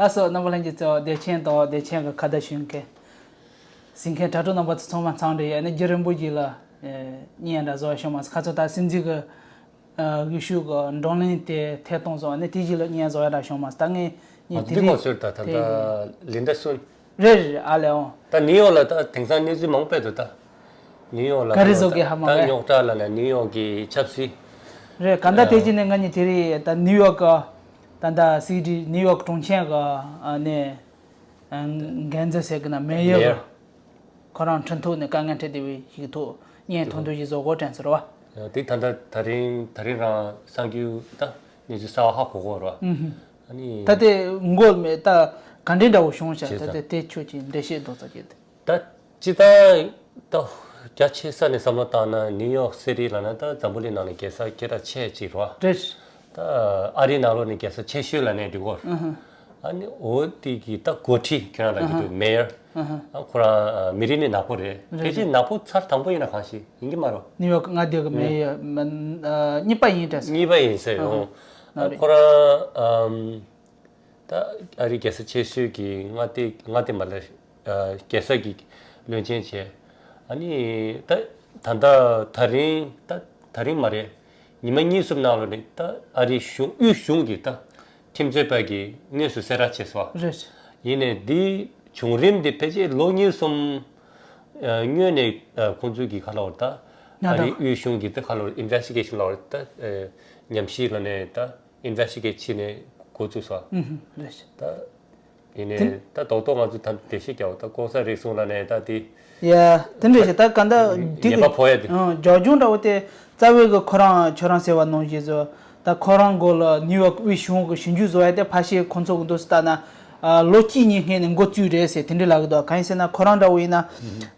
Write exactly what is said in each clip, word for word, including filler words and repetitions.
ལགས་སོ། རྣམ་པ་ལྷན་རྒྱས་ཚོ་བདེ་ཆེན་དང་བདེ་ཆེན་གྱི་ཁ་བརྡ་ཞུ་མཁན་གཟིགས་མཁན་དྲ་གྲོགས་རྣམ་པ་ཚོ་ཚང་མ་འཚམས་འདྲི་ཡིན། ཨ་ནི་རྒྱུན་རིང་པོ་ཞིག་ལ་ཨེ་བརྙན་འདྲ་བཟོ་བྱུང་མ་སོང་། ཁ་སང་ད་སྲིད་འཛིན་གྱི་ཨ་འོས་ཤོག་གི་བགྲོ་གླེང་དེ་ཐད་གཏོང་སོང་། ཨ་ནི་དེ་ཞིག་ལ་བརྙན་བཟོ་ཡ་འདྲ་བྱུང་མ་སོང་། ད་ངས་ཨ་ངས་དེ་འདི་རིང་གོ་ཚོད་ད་ད་དེ་ད་ལིན་ཌ་སུན། རེད་རེད། ཨ་ལེ་ཨོ། ད་ནིའུ་ཡོག་ལ་ད་དེང་སང་གནས་ཚུལ་མང་པོ་སྤེལ་འདུག་ད་ནིའུ་ཡོག་ལ་ག་རེ་བཟོ་གི་ཧ་མ་ད་གི་རྙོག་དྲ་ལ་ནས་ནིའུ་ཡོག་གི་ཆབ་སྲིད། རེད། ག་འདྲ་དེ་ཨ་ཅི་ནས་ང་གཉིས་དེ་རིང་ད་ནིའུ་ཡོག་གི་ད་ད་སི་ཊི་ནིའུ་ཡོག་གྲོང་ཁྱེར་གི་ཨ་ནས་ཨ་འགན་འཛིན་ཟེར་གི་ན་མེ་ཡོར་མེ་ཡོར། ཁོ་རང་འཕྲིན་ཐོག་ནས་དཀའ་ངལ་འཕྲད་བསྡད་པའི་ཞིག་ཐོག་བརྙན་ཐུང་ཐུང་ཞིག་བཟོ་དགོས་དྲན་ཟེར་བ། ཡང་དེ་ད་ལྟ་ད་རིང་ད་རིང་རང་གསར་འགྱུར་ད་གནས་ཚུལ་གསར་བ་ཧ་གོ་གོ་ར། ཨ་ནི་ད་དེ་མགོ་མེད་ད་ག་འདྲའི་འདྲ་བོ་བྱུང་ཤག་བྱས་ད་ཙང་དེ་དེ་ཁྱོད་ཀྱིས་འགྲེལ་བཤད་རྡོག་རྩ་བྱེད་དེ། ད་སྤྱི་བཏང་ད་རྒྱ་ཆེ་ས་ནས་བསམ་བློ་བཏང་ན་ནིའུ་ཡོག་སི་ཊི་ལ་ན་ད་འཛམ་བུ་གླིང་ནང་ནས་རྒྱལ་ས་སྐད་གྲགས་ཆེ་གཅིག་རེད་བ། རེད། ད་ཨ་རིའི་ནང་ལོགས་ནས་རྒྱལ་ས་ཆེ་ཤོས་ལ་གནས་འདུག་གོ། ཨ་ནི་འོ་དེ་གི་ད་འགོ་ཁྲིད་ཁྱེད་རང་ལ་གི་འདུག་མེ་ཡར། ཨ་ཁོ་རང་ཨ་མི་རིགས་ནི་ནག་པོ་རེད། རེད་ཕལ་ཆེར་རེད། ནག་པོ་ཚར་དང་པོ་ཡིན་ན་གང་ཞིག་ཡིན་གྱི་མ་རེད། ནིའུ་ཡོག་མངའ་སྡེ་གི་མེ་ཡར་མ་ཨ་གཉིས་པ་ཡིན་དྲན་སོང་། གཉིས་པ་ཡིན་ཟེར་ཨ་ཡོང་། ཨ་ནི་ཁོ་རང་ཨམ་ད་ཨ་རི་རྒྱལ་ས་ཆེ་ཤོས་ཀྱི་མངའ་སྡེ་མངའ་སྡེ་མ་ལ་ཨ་རྒྱལ་ས་གི་བློན་ཆེན་བྱས། ཨ་ནི་ད་ད་ད་ད་རིང་ད་ད་རིང་མ་རེད། ཉི་མ་གཉིས་གསུམ་ནང་ལོགས་ནས་ད་ཨ་རི་གཞུང་དབུས་གཞུང་གི་ད་ཁྲིམས་རྩོད་པ་གི་དངོས་སུ་གསལ་བསྒྲགས་བྱས་སོང་། རེད། ཡིན་ནའི་འདི་བྱུང་རིམ་འདི་ཕལ་ཆེར་ལོ་གཉིས་གསུམ་ཨ་སྔོན་ནས་ཨ་ཁོང་ཚོས་ཀྱི་ཁ་ལོ་ད་ཨ་རི་དབུས་གཞུང་གི་ད་ཁ་ལོ་ཨིན་ཝེ་སི་ཊི་གེ་ཤན་ལོ་ད་ཨ་ཉམས་ཞིབ་ལ་ནས་ད་ཨིན་ཝེ་སི་ཊི་གེ་ཊི་བྱས་ནས་འགོ་བཙུགས་སོང་། ཨུ་ཧུ་རེད། ད་ཡིན་ནའི་ད་རྡོག་རྡོག་ང་ཚོ་ད་འགྲེལ་བཤད་རྒྱག་འོ་ད་ལྐོག་ཟ་རིག་གསུམ་ལ་ནས་ད་དེ། ཡ་དེ་འདྲ་ཞིག་ད་ག་འདྲ་འདི་ཉེས་པ་གི་ཕོག་ཡ་དེ། ཨང་རྒྱབ་ལྗོངས་འདྲ་བོ་དེ་རྩ་བའི་གི་ཁོ་རང་ཁྱོད་རང་ཟེར་བ་ནང་བཞིན་བཟོ། ད་ཁོ་རང་མགོ་ལ་ནིའུ་ཡོག་དབུས་གཞུང་གི་ཞིབ་འཇུག་བཟོ་ཡ་དེ་ཕལ་ཆེར་ཁོང་ཚོ་གི་འདུག་སེ་ལྟ་ན། ཨ་ལོ་གཅིག་གཉིས་སྔོན་ནས་འགོ་བཙུགས་རེད་ཟེར་དེ་འདྲ་ལབ་གི་འདུག་གང་ཡིན་ཟེར་ན་ཁོ་རང་འདྲ་བོ་ཡིན་ན།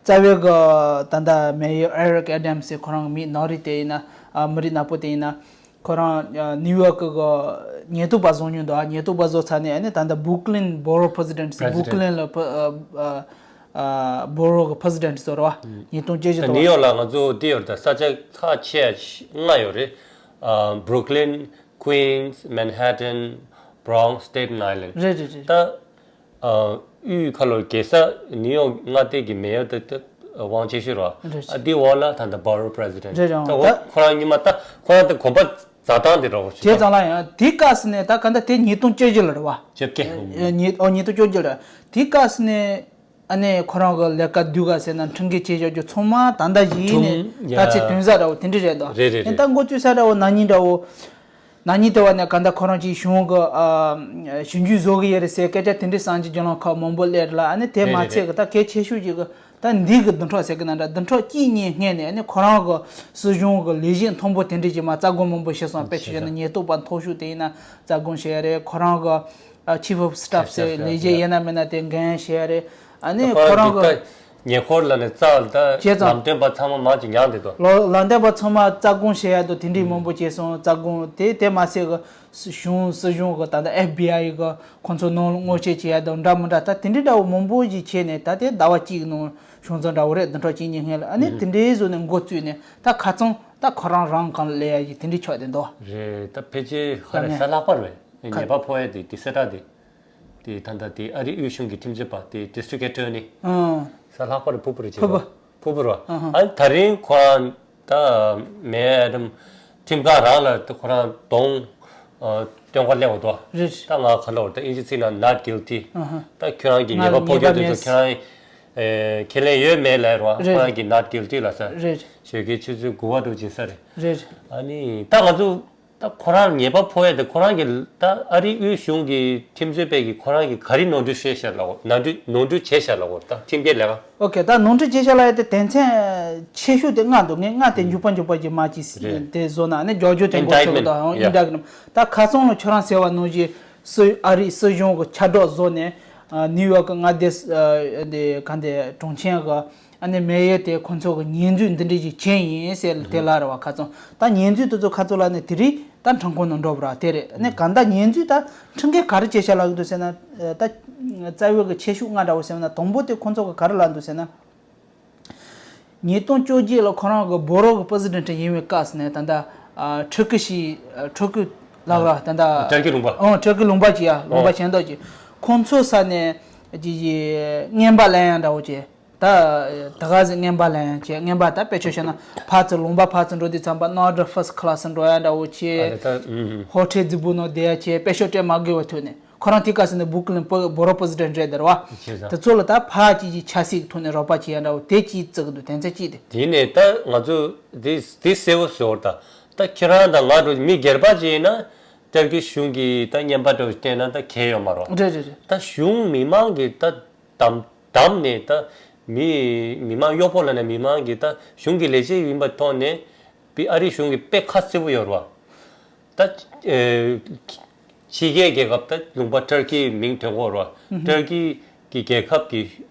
རྩ་བའི་གི་ད་ལྟ་མེ་ཡོར་ཨེ་རིག་ཨེ་ཌམ་སི་ཟེར་ཁོ་རང་གི་མི་ནག་རིགས་དེ་ཡིན་ན། ཨ་མི་རིགས་ནག་པོ་དེ་ཡིན་ན། ཁོ་རང་ཨ་ནིའུ་ཡོག་གི་གི་ཉེན་རྟོག་པ་བཟུང་མྱོང་འདུག་ཨ་ཉེན་རྟོག་པ་བཟོ་ཚར་ནས་ཨ་ནི་ད་ལྟ་བུར་ཀི་ལིན་བྷོ་རོ་པི་རེ་སི་ཌེན་ཊི་བུར་ཀི་ལིན་ལ་པ་ཨ་ཨ་ཨ་བྷོ་རོ་གི་པི་རེ་སི་ཌེན་ཊི་བཟོ་ར་བ། ཉེན་རྟོག་དཔྱད་ཞིབ་ད་ནིའུ་ཡོག་ལ་ང་ཚོ་འདི་ཡོད་རེད། ད་ས་ཆ་ཁག་ཆེ་ལྔ་ཡོད་རེད། ཨ་བུར་ཀི་ལིན། ཀུན་སི། མན་ཧ་ཊན། བྷ་རོང་སི། སི་ཊེ་ཊན་ཨའི་ལེན་ཌི། རེད་རེད་རེད། ད་ཨ་དབུས་ཁ་ལོ་རྒྱལ་ས་ནིའུ་ཡོག་མངའ་སྡེ་གི་མེ་ཡོར་དེ་དེ་དབང་ཆེ་ཤོས་རེད་བ། རེད། ཨ་དེའི་འོག་ལ་ད་ལྟ་བྷོ་རོ་པི་རེ་སི་ཌེན་ཊི། རེད་རེད། ད་འོ་ད་ཁོ་རང་ཉི་མ་ད་ཁོ་རང་ད་གོམ་པ་འཛའ་ཐང་དེ་རེད་བ། བྱས་ཙང་ལ་ཡང་དེའི་སྐབས་སུ་ནས་ད་ག་འདྲ་དེ་ཉིས་སྟོང་བཅོ་བརྒྱད་ལ་རེད་བ། བཅོ་བརྒྱད། ཨ་ཉིས་ཨོ་ཉིས་སྟོང་བཅོ་བརྒྱད་ལ་དེའི་སྐབས་སུ་ནས། ཨ་ནི་ཁོ་རང་གི་ལས་ཀ་སྡུག་ག་ཟེར་ན་ཁྲིམས་འགལ་བྱས་བཞག་རྒྱུ་ཚང་མ་ད་ལྟ་ཡིན་ནས་ཁྲིམས་ད་ཚེ་ཡ་དོན་ཟ་འདྲ་བོ་དེ་འདྲ་རེད་དོ། རེད་རེད་ཨ་རེད། ད་འགོ་བཙུགས་ས་འདྲ་བོ་ན་ནིང་འདྲ་བོ། ན་ནིང་དེ་བ་ནས་ག་འདྲ་ཁོ་རང་གྱིས་གཞུང་གི་ཨ་ཞིབ་འཇུག་བཟོ་གི་ཡོད་རེད་ཟེར་སྐད་ཆ་དེ་འདྲ་གསུང་རྒྱུ་བརྒྱུད་ལམ་ཁག་མང་པོ་སླེབས་རེད་ལ། ཨ་ནི་དེ་མ་རེད་རེད་ཚད་རེད། གི་ད་གལ་ཆེ་ཤོས་ཅིག་གི་ད་འདི་གི་བདུན་ཕྲག་ཟེར་གི་ན་འདྲ་བདུན་ཕྲག་གཅིག་གཉིས་སྔོན་ནས་ཨ་ནི་ཁོ་རང་གི་སྲིད་གཞུང་གི་ལས་གཞི་མཐོན་པོ་དེ་འདྲ་ཅིག་མ་རྩ་དགོངས་མང་པོ་བྱས་སོང་། དཔེ་ཆ་བཞག་ན་ཉེན་རྟོག་པ་མཐོ་ཤོས་དེ་ཡིན་ན་རྩ་དགོངས་བྱས་ཡ་རེད། ཁོ་རང་གི་ཨ་ཆིཕ་ཨོཕ་སི་ཊེཕ་ཟེར་ལས་བྱེད་ཡིན་ན་མིན་ན་དེ་འགན་བཞེས་ཡ་རེད། ཨ་ནི་ཁོ་རང་གི་ཉེ་འཁོར་ལ་ནི་རྩ་ལ་ད་བྱས་ཙང་ལམ་སྟོན་པ་ཚང་མ་མང་ཅིག་མྱངས་བསྡད་དོ། ལོ་ལམ་སྟོན་པ་ཚང་མ་རྩ་དགོངས་བཞེས་ཡ་དོ་དེ་འདྲའི་མང་པོ་བྱས་སོང་། རྩ་དགོངས་དེ་དེ་མ་ཟད་གི་གཞུང་སྲིད་གཞུང་གི་ད་ལྟ་ཨེཕ་བི་ཨའི་གི་ཁོང་ཚོ་ནང་ལ་སྔོག་བཤེར་བྱེད་ཡ་དང་འདྲ་མི་འདྲ་ད་དེ་འདྲའི་འདྲ་བོ་མང་པོ་ཞིག་བྱས་ནས་ད་དེ་ཟླ་བ་གཅིག་གི་ནང་བྱུང་ཚུལ་འདྲ་བོ་རེད། བདུན་ཕྲག་གཅིག་གཉིས་སྔོན་ལ་ཨ་ནི་དེ་འདྲའི་བཟོ་ནས་འགོ་བཙུགས་ནས་ད་ཁ་ཚང་ད་ཁོ་རང་རང་གང་ལ་སླེབས་ཡ་ཞིག་དེ་འདྲའི་ཆགས་བསྡད་འདུག་རེད། ད་ཕལ་ཆེར་ཧ་ལས་ས་ལྷག་པར་བས་ཉེས་པ་ཕོག་ཡ་དེ་དེ་གསལ་བསྒྲགས་དེ། དེ་ད་ལྟ་དེ་ཨ་རི་དབུས་གཞུང་གི་ཁྲིམས་རྩོད་པ་དེ་ཌི་སི་ཊྲིག་ཨེ་ཊོར་ནི། ཨང་། ས་ལྷག་པར་ཕུར་བུ་རེད་བྱེད་ཕུར་བུ། པ། ཕུར་བུ་རེད་བ། ཨ་ཧ། ཨ་ནི་ད་རིང་ཁོ་རང་ད་མེ་ཨ་དམ་ཁྲིམས་ཁང་རང་ལ་ད་ཁོ་རང་གདོང་ཨ་སྟོན་ཁ་སླེབས་འོ་དོ། རེད། ད་ང་ག་ལ་འོ་ད་ཨིན་ཇི་ཚིག་ནང་not guilty། ཨ་ཧ། ད་ཁྱོད་རང་གི་ང་ཉེས་པ་ཕོག་ཉེས་པ་རྒྱུ་དེ་མེད། ཚོ་ཁྱོད་རང་ཨེ་ཁས་ལེན་ཡོད་མེད་ལབ་རེད་བ། རེད། ཁོ་རང་གི་not guilty ལབ་ས། རེད། ཞོགས་ཀའི་ཆུ་ཚོད་དགུ་པ་འདྲ་བྱེད་ས་རེད། རེད། ཨ་ནི་ད་ང་ཚོ། ད་ཁོ་རང་ཉེས་པ་ཕོག་ཡ་དེ་ཁོ་རང་གི་ད་ཨ་རིའི་དབུས་གཞུང་གི་ཁྲིམས་རྩོད་པས་ཀྱི་ཁོ་རང་གི་ག་རེ་ནོར་འཁྲུལ་བཤད་བཞག་ལ་འོ་ནོར་འཁྲུལ་ནོར་འཁྲུལ་བྱས་བཞག་ལ་འོ་ད་ཁྲིམས་འགལ་ལས་ཀ། ཨོ་ཁེ། ད་ནོར་འཁྲུལ་བྱས་བཞག་ལ་ཡ་དེ་དོན་ཚན་ཆེ་ཤོས་དེ་ལྔ་འདུག་ངས་ལྔ་དེ་མགྱོགས་པ་མགྱོགས་པ་ཅིག་མ་ཅིག་རེད། དེ་བཟོ་ན་ཨ་ནི་རྒྱབ་ལྗོངས་དེ་འགོ་ཚུགས་ད་ཨིན་ཌའིཊ་མེན་ཊི། ཡ། ད་ཁ་སང་ལ་ཁྱོད་རང་ཟེར་བ་ནང་བཞིན་སྲིད་ཨ་རིའི་སྲིད་གཞུང་གི་ཁྱབ་བསྒྲགས་བཟོ་ནས་ནིའུ་ཡོག་གི་མངའ་སྡེ་དེ་ག་འདི་གྲོང་ཁྱེར་གི་ཨ་ནི་མེ་ཡོར་དེ་ཁོང་ཚོ་གི་ཉེས་འཛུགས་འདི་འདྲ་ཞིག་བྱས་ཡིན་ཟེར་དེ་ལ་རེད་བ། ཁ་སང་ད་ཉེས་འཛུགས་དེ་ཚོ་ཁ་ཚོ་ལ་ནི་དེ་རིང་ད་ཁྲིམས་ཁང་ནང་འགྲོ་བ་ར་དེ་རེད། ཨ་ནི་གང་ལྟར་ཉེས་འཛུགས་ད་ཁྲིམས་འགལ་ག་རེ་བྱས་བཞག་ལབ་ཀྱི་འདུག་ཟེར་ན། ད་རྩ་བའི་གི་ཆེ་ཤོས་ལྔ་འདྲ་བོ་ཟེར་ན་དང་པོ་དེ་ཁོང་ཚོ་གི་ག་རེ་ལབ་འདུག་ཟེར་ན། ཉིས་སྟོང་བཅོ་བརྒྱད་ལ་ཁོ་རང་གི་བྷོ་རོ་གི་པི་རེ་སི་ཌེན་ཊི་ཡིན་པའི་སྐབས་སུ་ནས་ད་ལྟ་ཨ་ཕྲུ་གུ་ཞིག་ཨ་ཕྲུ་གུ་ལགས་ལ་ད་ལྟ་ཏར་ཀི་ལུང་པ། ཨང་ཏར་ཀི་ལུང་པ་ཅིག་ཡ་ལུང་པ་ཨོ་གཞན་དག་ཅིག་ཁོང་ཚོའི་ས་ནས་ཀྱི་རྔན་པ་ལེན་ཡ་འདྲ་བོ་བྱས། ད་ད་ག་ཟེ་རྔན་པ་ལེན་ཡ་བྱས། རྔན་པ་ད་དཔེ་ཆ་བཤད་ན་ཕར་ཚུར་ལུང་པ་ཕར་ཚུར་འགྲོ་དུས་ཙམ་པ་ནོར་ཌི་ཕར་སི་ཊི་ཀ་ལ་སི་འགྲོ་ཡ་འདྲ་བོ་བྱས། ཨ་ད་ཨུམ་ཧོ་ཊེལ་རྫིག་པོ་ནང་བསྡད་ཡ་བྱས། དཔེ་ཤོག་སྤྲད་མ་དགོས་པ་ཐོག་ནས། ཁོ་རང་དེ་སྐབས་སུ་ནས་བུར་ཀི་ལིན་བོ་རོ་པི་རེ་སི་ཌེན་ཊི་རེད་དར་བ། བྱས་ཙང་། དེ་ཚོ་ལ་ད་ཕར་ཅིག་ཅིག་ཆབ་སྲིད་ཐོག་ནས་རོགས་པ་བྱེད་ཡ་འདྲ་བོ་དེ་ཅིག་བརྩི་གི་འདུག་དོན་ཚན་གཅིག་དེ། དེ་ནས་ད་ང་ཚོ་དེ་དེ་གསལ་བོ་བཟོ་བར་ད། ད་ཁྱེད་རང་དང་ང་འགྲོ་མི་སྒེར་པ་ཅིག་ཡིན་ན་ཏར་ཀི་གཞུང་གིས་ད་རྔན་པ་འདྲ་བོ་སྤྲད་ན་ད་གལ་ཡོད་མ་རེད། རེད་རེད་རེད། ད་གཞུང་མི་མང་གིས་ད་བདམས་བདམས་ནས་ད་མི་མི་མང་གཡོག་པོ་ལབ་ན་མི་མང་གིས་ད་གཞུང་གི་ལས་བྱེད་ཡིན་པ་ཐོག་ནས་པི་ཨ་རི་གཞུང་གིས་དཔེ་ཁ་གསལ་པོ་ཡོད་རེད་བ། ད་ཨེ་ཕྱི་རྒྱལ་རྒྱལ་ཁབ་ད་ལུང་པ་ཏར་ཀིའི་མིང་ཐོན་གོ་ར། ཏར་ཀི་གི་རྒྱལ་ཁབ་ཀྱི་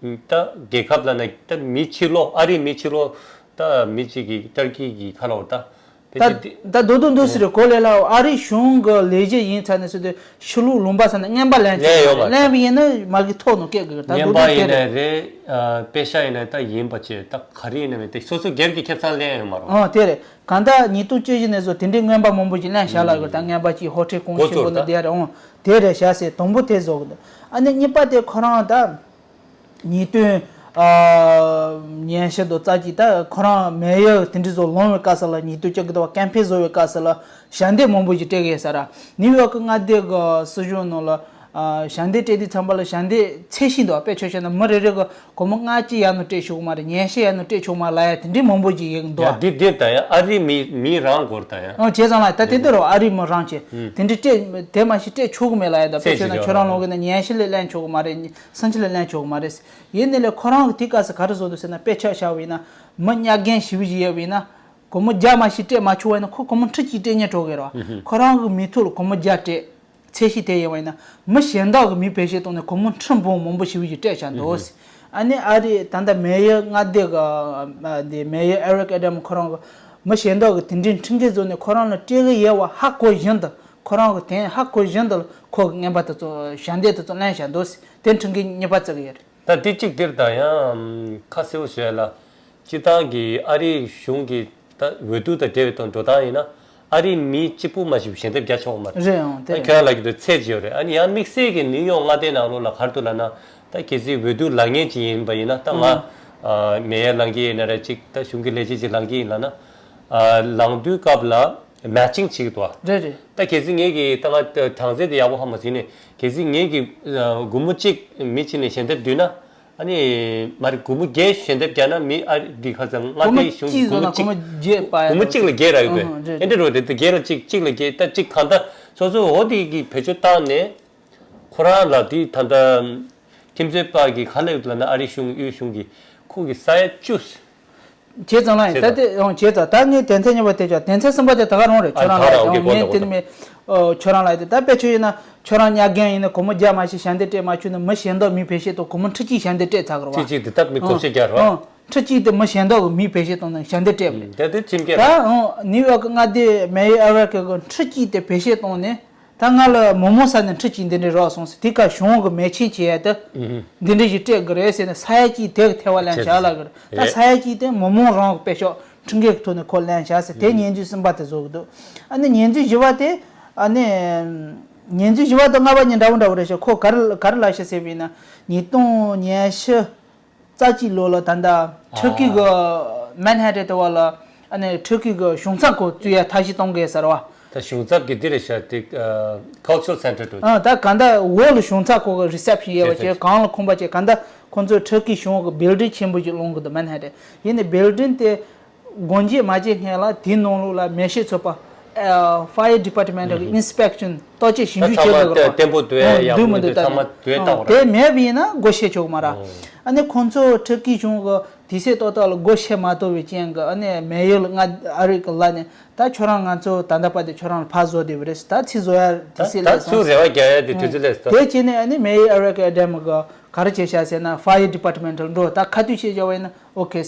ད་རྒྱལ་ཁབ་ལ་ན་ད་མི་ཕྱི་ལོགས་ཨ་རིའི་མི་ཕྱི་ལོགས་ད་མི་གཅིག་གིས་ཏར་ཀི་གི་ཁ་ལོ་ད་ད་ཕལ་ཆེར་དེ་ད་རྡོ་རྡོ་འདུག་སེ་རེད་གོ་ལེ་ལ། ཨ་རིའི་གཞུང་གི་ལས་བྱེད་ཡིན་ཚར་ནས་སུ་དེ་ཕྱི་ལོགས་ལུང་པ་ཚ་ནས་རྔན་པ་ལེན་ལེན་ཡོད་མ་རེད། ལེན་པ་ཡིན་ན་མ་གི་ཐོག་ནས་སྐད་དགོས་ད་རྡོ་རྔན་པ་རྡོ་དེ་ཡིན་རེད། ནའི་རེད། ཨ་པེ་ཤ་ཡིན་ནའི་ད་ཡིན་པ་བྱས་ད་ག་རེ་ཡིན་ནའི་མེད་དེ་སོ་སོ་སྒེར་གྱི་ཁེ་བཟང་ལེན་ཡོད་མ་རེད། ཨོ་དེ་རེད། གང་ལྟར་ཉིས་སྟོང་བཅུ་བཞི་ནས་བཟུང་དེ་འདྲའི་རྔན་པ་མང་པོ་ཞིག་ལེན་བཞག་ལ་ཡོད། ད་རྔན་པ་ཅིག་ཧོ་ཊེལ་གོང་ཆེན་པོ་ནས་བསྡད་རེད། འོང་དེ་རེད་བཞག་ཟེར་དང་པོ་དེ་བཟོ་གི་འདུག་ཨ་ནི་གཉིས་པ་དེ་ཁོ་རང་ད་ཉིས་སྟོང་ཨ་ཉི་ཤུ་དང་རྩ་གཅིག་ད་ཁོ་རང་མེ་ཡོར་དེ་འདྲ་བཟོ་ལོང་བའི་སྐབས་སུ་ལ་ཉིས་སྟོང་བཅུ་དགུ་དུ་བ་ཀེམ་ཕེན་བཟོ་བའི་སྐབས་སུ་ལ་ཞལ་འདེབས་མང་པོ་ཞིག་སྤྲད་གི་ཡོད་ས་ར། ནིའུ་ཡོག་གི་མངའ་སྡེ་གི་སྲིད་གཞུང་ནང་ལ། ཨ་ཞལ་འདེབས་སྤྲད་དུས་ཙམ་པ་ལ་ཞལ་འདེབས་ཚད་གཞི་འདུག་དཔེ་ཆ་བཤད་ན་མི་རེ་རེ་གི་སྒོར་མོ་ལྔ་བཅུ་ཡར་ནང་སྤྲད་ཆོག་གི་མ་རེད། ཉི་ཤུ་ཡར་ནང་སྤྲད་ཆོག་གི་མ་རེད་ལབ་ཡ་དེ་འདྲའི་མང་པོ་ཅིག་ཡོད་འདུག་ཡ་འདི་འདི་ད་ཡ་ཨ་རི་མི་མི་རང་སྐོར་ད་ཡ། ཨ་བྱས་ཙང་ལ་ད་དེ་འདི་རུ་ཨ་རི་མི་རང་བྱས་དེ་འདྲའི་སྤྲད་དེ་མ་གཞི་སྤྲད་ཆོག་གི་མེད་ལབ་ཡ། ད་དཔེ་ཚད་བཤད་ན་གཞི་ཁྱོད་རང་ལོག་གི་ན་ཉི་ཤུ་ལས་ལེན་ཆོག་གི་མ་རེད། སུམ་ཅུ་ལས་ལེན་ཆོག་གི་མ་རེད། ཡིན་ནའི་ལས་ཁོ་རང་གི་དེ་སྐབས་སུ་ག་རེ་བཟོ་འདུག་ཟེར་ན་དཔེ་ཆ་བཞག་པ་ཡིན་ན་མི་གཉའ་རྒན་ཞེ་པོ་ཅིག་ཡོད་པ་ཡིན་ན་སྒོར་མོ་བརྒྱ་མ་གཞི་སྤྲད་མ་ཆོག་པ་ཡིན་ན་ཁོ་སྒོར་མོ་ཁྲི་གཅིག་སྤྲད་ཉན་འགྲོ་གི་རེད་བ། ཁོ་རང་གི་མི་ཐོག་ལ་སྒོར་མོ་བརྒྱ་སྤྲད། ཚད་གཞི་དེ་ཡིན་པ་ཡིན་ན་མི་གཞན་དག་གི་མི་བེད་སྤྱོད་བཏང་ནས་སྒོར་མོ་ཁྲི་འབུམ་མང་པོ་ཞེ་པོ་ཞིག་སྤྲད་བཞག་འདུག་ཨ་ནི་ཨ་རི་ད་ལྟ་མེ་ཡོར་མངའ་སྡེ་གི་ཨ་དེ་མེ་ཡོར་ཨེ་རིག་ཨེ་ཌམ་ཁོ་རང་གི་མི་གཞན་དག་གི་དེ་འདྲའི་ཁྲིམས་འགལ་བཟོས་ནས་ཁོ་རང་ལ་སྤྲད་གི་ཡོད་པ་ཧ་གོ་བཞིན་དུ་ཁོ་རང་གི་དེ་ཧ་གོ་བཞིན་དུ་ཁོ་གི་རྔན་པ་དེ་ཚོ་ཞལ་འདེབས་དེ་ཚོ་ལེན་བཞག་འདུག་དེ་ཁྲིམས་འགལ་གཉིས་པ་བརྩི་གི་ཡོད་རེད། ད་དེ་གཅིག་དེར་ད་ཡང་ཁ་གསལ་པོ་བཟོས་ལ། སྤྱིར་བཏང་གི་ཨ་རིའི་གཞུང་གི་ད་འོས་བསྡུ་དང་འབྲེལ་བའི་དོན་འགྲོ་སྟངས་ཡིན་ན་ཨ་རིའི་མི་གཅིག་པུ་མ་ཞིག་ཞལ་འདེབས་རྒྱག་ཆོག་མ་རེད། རེད་འོང་དེ་ད་རེད། ཁྱོད་རང་ལ་གི་དུ་ཚད་ཅིག་ཡོད་རེད། ཨ་ནི་ཡང་དམིགས་བསལ་གྱི་ནིའུ་ཡོག་མངའ་སྡེ་ནང་ལོགས་ལ་ག་རེ་འདུག་ལབ་ན་ད་གལ་སྲིད་འོས་བསྡུ་ལངས་མཁན་ཅིག་ཡིན་པ་ཡིན་ན་ད་ང་ཨ་མེ་ཡར་ལངས་ཀྱི་ཡིན་ན་རེད། གཅིག་ད་གཞུང་གི་ལས་བྱེད་ཅིག་ལངས་ཀྱི་ཡིན་ལབ་ན་ཨ་ལངས་དུས་སྐབས་ལ། མེ་ཆིང་བྱེད་ཀྱི་འདུག་བ། རེད་རེད། ད་གལ་སྲིད་ངེད་ཀྱི་ད་ང་གྲངས་ཚད་དེ་ཡག་པོ་ཧ་མ་ཟིན་ནས་གལ་སྲིད་ངེད་ཀྱི་སྒོར་མོ་གཅིག་མི་གཅིག་ནས་ཞལ་འདེབས་བསྡུས་ན་ཨ་ནི་མ་རེད་སྒོར་མོ་བརྒྱད་ཞལ་འདེབས་བརྒྱབ་ན་མི་ཨ་རི་འདི་ཁ་སང་མངའ་སྒོར་མོ་སྡེའི་གཞུང་གཅིག་གི་སྒོར་བཟོ་ན་མོ་གཅིག་སྒོར་མོ་བརྒྱད་པ་ཡ་སྒོར་མོ་གཅིག་ལ་བརྒྱད་རག་ཡོད་པས། ཨ་རེད། ཨེ་འདྲ་རོ་དེ་ད་བརྒྱད་ལ་གཅིག་གཅིག་ལ་བརྒྱད་ད་གཅིག་གང་ལྟར་སོ་སོ་འོ་དེ་གི་བེད་སྤྱོད་བཏང་ནས་ཁོ་རང་ལ་དེ་ད་ལྟ་ཁྲིམས་རྩོད་པ་གི་ག་ལ་ཡོད་ལབ་ན་ཨ་རི་གཞུང་དབུས་གཞུང་གི་ཁོ་གི་ས་ཡ་བཅུ། བྱས་ཙང་ལ་ཡིན་ད་དེ་ཡང་བྱས་ཙང་ད་ངས་དོན་ཚན་གཉིས་པ་དེ་ཅག་དོན་ཚན་གསུམ་པ་དེ་ད་ག་རང་རེད། ཁྱོད་རང་ལ་ཡང་ངས་དེ་ནི་མི་ཁྱོད་རང་ལ་ཡིན་ད་དཔེ་ཆོས་ཡིན་ན་ཁྱོད་རང་གཉའ་རྒན་ཡིན་ན་སྒོར་མོ་བརྒྱ་མ་ཞིག་ཞལ་འདེབས་སྤྲད་མ་བཅུག་ན་མི་གཞན་དག་མི་བེད་སྤྱོད་དང་སྒོར་མོ་ཁྲི་གཅིག་ཞལ་འདེབས་སྤྲད་ཚར་གི་རེད་བ། ཁྲི་གཅིག་དེ་ད་མི་སྒོར་གཅིག་བརྒྱ་རེད་བ། ཁྲི་གཅིག་དེ་མི་གཞན་དག་གི་མི་བེད་སྤྱོད་བཏང་ན་ཞལ་འདེབས་སྤྲད་པ་རེད། དེ་དེ་ཁྲིམས་འགལ་ད་རེད། ནིའུ་ཡོག་གི་མངའ་སྡེ་མེ་ཡོར་ཨེ་རིག་གི་ཁྲི་གཅིག་དེ་བེད་སྤྱོད་བཏང་ནས། ད་ང་ལ་མི་མང་ས་ནས་ཁྲི་གཅིག་འདི་འདྲའི་རག་སོང་ཟེར་དེ་ག་གཞུང་གི་མེ་ཆིང་བྱེད་ཡ་དེ་འདི་འདྲ་ཞིག་སྤྲད་དགོས་རེད་ཟེར་ནས་ས་ཡ་གཅིག་དེ་ག་ཐེ་བ་ལེན་བྱ་ལ་གི་རེད། ད་ས་ཡ་གཅིག་དེ་མི་མང་རང་གི་དཔེ་ཤོག་ཁྲིམས་འགལ་གྱི་ཐོག་ནས་ཁོ་ལེན་བྱ་ཟེར་དེ་ཉེས་འཛུགས་གསུམ་པ་དེ་བཟོ་གི་འདུག་ཨ་ནི་ཉེས་འཛུགས་བཞི་པ་དེ་ཨ་ནི་ཉེས་འཛུགས་བཞི་པ་དང་ལྔ་པ་གཉིས་འདྲ་བོ་འདྲ་བོ་རེད་ཤག་ཁོ་ག་རེ་ག་རེ་ལབ་ཤག་ཟེར་བ་ཡིན་ན་ཉིས་སྟོང་ཉི་ཤུ། རྩ་གཅིག་ལོ་ལ་ད་ལྟ་ཊར་ཀི་གི་མན་ཧ་ཊན་དེ་བ་ལ་ཨ་ནི་ཊར་ཀི་གི་གཞུང་ཚབ་ཁོ་བཙུགས་ཡ་ཐབས་ཤེས་གཏོང་གི་ཟེར་བ། ད་གཞུང་ཚབ་ཀྱི་འདི་རེད་ཤག་དེ་ཨ་cultural center དུ། ཨ་ད་ག་ད་འོག་ལ་གཞུང་ཚབ་ཁོ་གི་རི་སེབ་ཤན་ཡོད་པ་བྱས་གང་ལ་ཁོམ་པ་བྱས་ག་ད་ཁོ་ཚོས་ཊར་ཀི་གཞུང་གི་བིལ་ཌིང་ཆེན་པོ་ཞིག་སློང་གི་འདུག་མན་ཧ་ཊན་ཡིན་ནའི་བིལ་ཌིང་དེ། སྒོ་འབྱེད་མ་བྱས་སྔོན་ལ་དེའི་ནང་ལོགས་ལ་མེ་ཤོད་ཚོད་དཔག་ཨ་fire department གི་inspection བརྟག་དཔྱད་ཞིབ་འཇུག་བྱེད་དགོས་རེད། ཚང་མ་ལྟེམ་པོ་སྡོད་ཡ་ཡག་པོ་འདུག་མི་འདུག་ད་ཚང་མ་སྡོད་བལྟ་དགོས་རེད། དེ་མེད་པ་ཡིན་ན་སྒོ་ཕྱེ་ཆོག་གི་མ་རེད། ཨ་ནི་ཁོང་ཚོ་ཊར་ཀི་གཞུང་གི་དུས་ཚོད་ཏག་ཏག་ལ་སྒོ་ཕྱེ་མ་ཐུབ་པའི་རྐྱེན་གྱིས་ཨ་ནི་མེ་ཡོར་ལ་ང་ཨ་རི་གི་ལ་ནས་ད་ཁྱོད་རང་ང་ཚོ་ད་ལྟ་བར་དུ་ཁྱོད་རང་ལ་ཕར་བཟོ་བསྡད་པ་རེད། ད་ཚིག་བཟོ་ཡ་དུས་ཚོད་ད་སླེབས་སོང་། ཚུར་རེ་བ་རྒྱག་ཡ་དེ་དུས་ཚོད་སླེབས་སོང་། དེ་བྱས་ནས་ཨ་ནི་མེ་ཡོར་ཨེ་རིག་ཨེ་ཌམ་གི་ག་རེ་བྱས་ཤག་ཟེར་ན་fire department ལ་འགྲོ་ད་ཁ་ཐུག་བཤད་བྱ་བ་ཡིན་ན་ཨོ་ཁེ།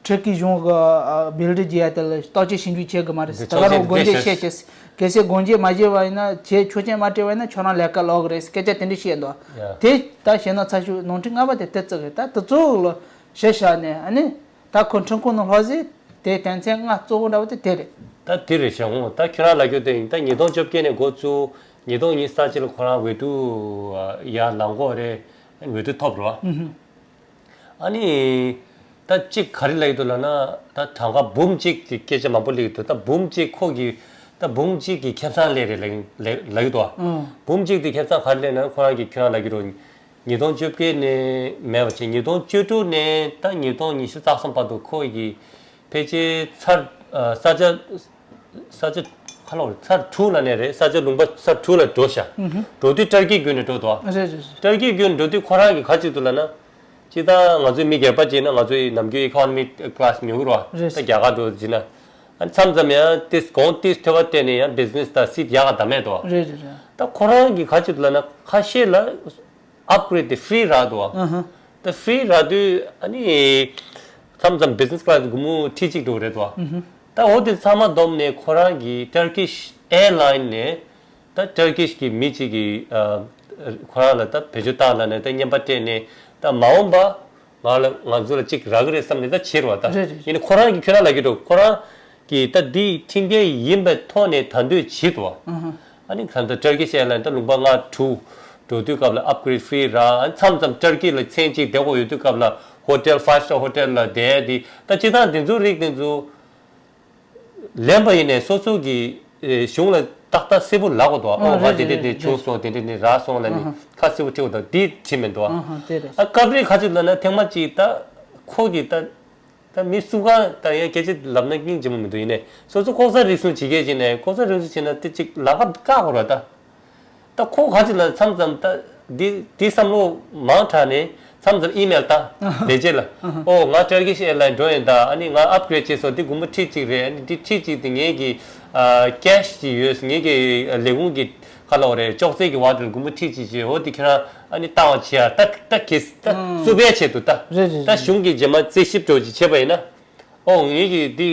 ཊར་ཀི་གཞུང་གི་ཨ་བིལ་ཌིང་བརྗེ་ཡ་དེ་ལ་བརྟག་དཔྱད་ཞིབ་འཇུག་བྱེད་དགོས་མ་རེད། ད་ག་རང་སྒོ་འབྱེད་བྱེད་ཀྱི། གལ་སྲིད་སྒོ་འབྱེད་མ་བྱས་པ་ཡིན་ན་ཁྱེད་ཆོག་མཆན་མ་སྤྲད་པ་ཡིན་ན་ཁྱོད་རང་ལས་ཀ་ལོག་གི་རེད་སྐད་ཆ་དེ་འདྲ་བཤད་འདུག་དེ་ད་བཤད་ན་ཚ་ཤུ་ནོར་འཁྲུལ་ལྔ་པ་དེ་དེ་བརྩི་གི་ད་དེ་ཚོ་ལ་གཞི་བཞག་ནས་ཨ་ནི་ད་ཁོ་ཁྲིམས་ཁང་ནང་ལྷོད་ཟེར་དེ་དོན་ཚན་ལྔ་གཙོ་བོ་འདྲ་བོ་དེ་དེ་རེད། ད་དེ་རེད་ཤག་འོང་ད་ཁྱོད་རང་ལ་རྒྱུ་དེ་ཡིན་ད་ཉིས་སྟོང་བཅོ་བརྒྱད་ནས་འགོ་བཙུགས། ཉིས་སྟོང་ཉི་ཤུ་རྩ་གཅིག་ལ་ཁོ་རང་འོས་བསྡུ་ཡར་ལངས་གོ་རེད། འོས་བསྡུ་ཐོབ་རོགས། ཨ་ནི་ད་གཅིག་ག་རེ་ལབ་ཀྱི་འདུག་ལབ་ན། ད་གྲངས་ཀ་འབུམ་གཅིག་གི་སྐད་ཆ་མང་པོ་སླེབས་ཀྱི་འདུག་ད་འབུམ་གཅིག་ཁོ་གི་ད་འབུམ་གཅིག་གི་ཁེ་བཟང་སླེབས་རེད་ལབ་ལབ་ཀྱི་འདུག་འབུམ་གཅིག་དེ་ཁེ་བཟང་ག་རེ་སླེབས་ན། ཁོ་རང་གི་ཁྱོད་རང་ལབ་ཀྱི་རེད། ཉིས་སྟོང་བཅོ་བརྒྱད་ནས་མེད་པ་བྱས། ཉིས་སྟོང་བཅུ་དྲུག་ནས་ད་ཉིས་སྟོང་ཉི་ཤུ་རྩ་གསུམ་བར་དུ་ཁོ་གི་ཕལ་ཆེར་ཚར་ས་ཆ་ས་ཆ་ཁ་ལོ་ཚར་དྲུག་ལ་ནས་རེད། ས་ཆ་ལུང་པ་ཚར་དྲུག་ལ་འགྲོ་ཤག་འགྲོ་དུས་ཏར་ཀི་བརྒྱུད་ནས་འགྲོ་འདུག་རེད་རེད། ཏར་ཀི་བརྒྱུད་ནས་འགྲོ་དུས་ཁོ་རང་གི་ག་ཅིག་འདུག་ལབ་ན། ཅི་ད་ང་ཚོའི་མི་སྒེར་པ་ཅིག་ཡིན་ན་ང་ཚོའི་ནམ་རྒྱུན་ཨི་ཀོ་ནོ་མི་ཀི་ལ་སི་ཉོ་གི་རེད་བ། རེད། ད་རྒྱ་གར་འགྲོ་ཟིན་ན། ཨ་མཚམས་མཚམས་ཡང་ཏིས་གོང་ཏིས་ཐོས་པ་བལྟས་ནས་ཡང་བི་ཛི་ནེ་སི་དང་སིད་ཡག་ག་ད་མེད་དོ། རེད་རེད་རེད། ད་ཁོ་རང་གི་ག་ཅིག་ལབ་ན་ཁ་ཤས་ལ་ཨབ་གི་རེད་དེ་ཧྥི་རི་རག་འདུག་ཨ། ད་ཧྥི་རི་རག་དུས་ཨ་ནི་མཚམས་མཚམས་བི་ཛི་ནེ་སི་ཀི་ལ་སི་སྒོར་མོ་ཁྲི་གཅིག་འགྲོ་གི་རེད་དོ། ད་འོ་དེ་ཚང་མ་བསྡོམས་ནས་ཁོ་རང་གི་ཏར་ཀི་ཤི་ཨེར་ལའིན་ནས། ད་ཏར་ཀི་ཤི་གི་མི་གཅིག་གིས་ཨ་ཁོ་རང་ལ་ད་བེད་སྤྱོད་བཏང་ལབ་ནས་ད་རྔན་པ་སྤྲད་ནས། ད་མ་འོངས་པ་ང་ལ་ང་ཚོ་ལ་གཅིག་རག་གི་རེད་བསམ་ནས་ད་བྱེད་རོགས་ད། རེད་རེད། ཡིན་ནའི་ཁོ་རང་གིས་ཁྱོད་རང་ལབ་ཀྱི་འདུག་ཁོ་རང་གིས་ད་འདི་ཁྲིམས་འགལ་ཡིན་པའི་ཐོག་ནས་ད་འདོད་བྱེད་དོ། ཨ་ནི་གང་ལྟར་ཏར་ཀི་ཤི་ཨེར་ལའིན་ད་ལུང་པ་ལྔ་དྲུག་འགྲོ་དུས་སྐབས་ལ་ཨབ་གི་རེད་ཧྥི་རི་རག་མཚམས་མཚམས་ཏར་ཀི་ལ་མཚན་གཅིག་བསྡད་དགོས་ཡོད་དུས་སྐབས་ལ་ཧོ་ཊེལ་ཕའིབ་སི་ཊར་ཧོ་ཊེལ་ལ་བསྡད་དེ། ད་སྤྱིར་བཏང་དེ་ཚོ་རིགས་དེ་ཚོ་ལེན་པ་ཡིན་ནའི་སོ་སོ་གི་ཨེ་གཞུང་ལ་ཏག་ཏག་གསལ་པོ་ལབ་དགོས་འདུག་ཨོ་ང་དེ་འདྲས་དེ་བྱུང་སོང་། དེ་འདྲས་ནས་རག་སོང་ལབ་ནས་ཁ་གསལ་པོ་ཁྲིད་དགོས་འདུག་འདི་བྲིས་མི་འདུག་ཨ་སྐབས་རེ་ག་ཅིག་ལབ་ན་ཐེངས་མ་གཅིག་ད་ཁོ་གི་ད་ད་མི་སུ་གང་ད་ཡང་སྐད་ཆ་ལབ་ན་སྙིང་རྗེ་མོ་མི་འདུག་ཡིན་ནའི་སོ་སོ་ལྐོག་ཟ་རུལ་སུངས་བྱེད་མཁན་ཅིག་ནས་ལྐོག་ཟ་རུལ་སུངས་བྱེད་ན་དེ་གཅིག་ལག་པ་བཀག་དགོས་རེད་ད། ད་ཁོ་ག་ཅིག་ལ་མཚམས་མཚམས་ད་འདི་འདི་བསམ་བློ་མང་དྲགས་ནས་མཚམས་མཚམས་ཨི་མེལ་ད་ལས་བྱེད་ལ། ཨོ་ང་ཏར་ཀི་ཤི་ཨེར་ལའིན་འགྲོ་ཡིན་ད། ཨ་ནི་ང་ཨབ་གི་རེད་བྱས་སོང་། འདི་སྒོར་མོ་ཁྲི་གཅིག་རེད། ཨ་ནི་འདི་ཁྲི་གཅིག་དེ་ངེད་ཀྱི་ཨ་ཀེ་ཤི་ཅིག་ཡོད། ངེད་ཀྱི་ལས་ཁུངས་ཀྱི་ཁ་ལོ་རེད། ཅོག་ཙེ་གི་བར་དུ་སྒོར་མོ་ཁྲི་གཅིག་བྱས། འོ་དེ་ཁྱེད་རང་ཨ་ནི་བཏང་བ་བྱས་ཨ། ད་ད་གེ་ད་རྩུབ་པས་བྱས་འདུག་ད། རེད་རེད་ད་རེད། གཞུང་གི་རྗེས་མ་རྩད་ཞིབ་འགྲོ་ཅིག་བྱས་པ་ཡིན་ན། ཨོ་ངེད་ཀྱི་འདི་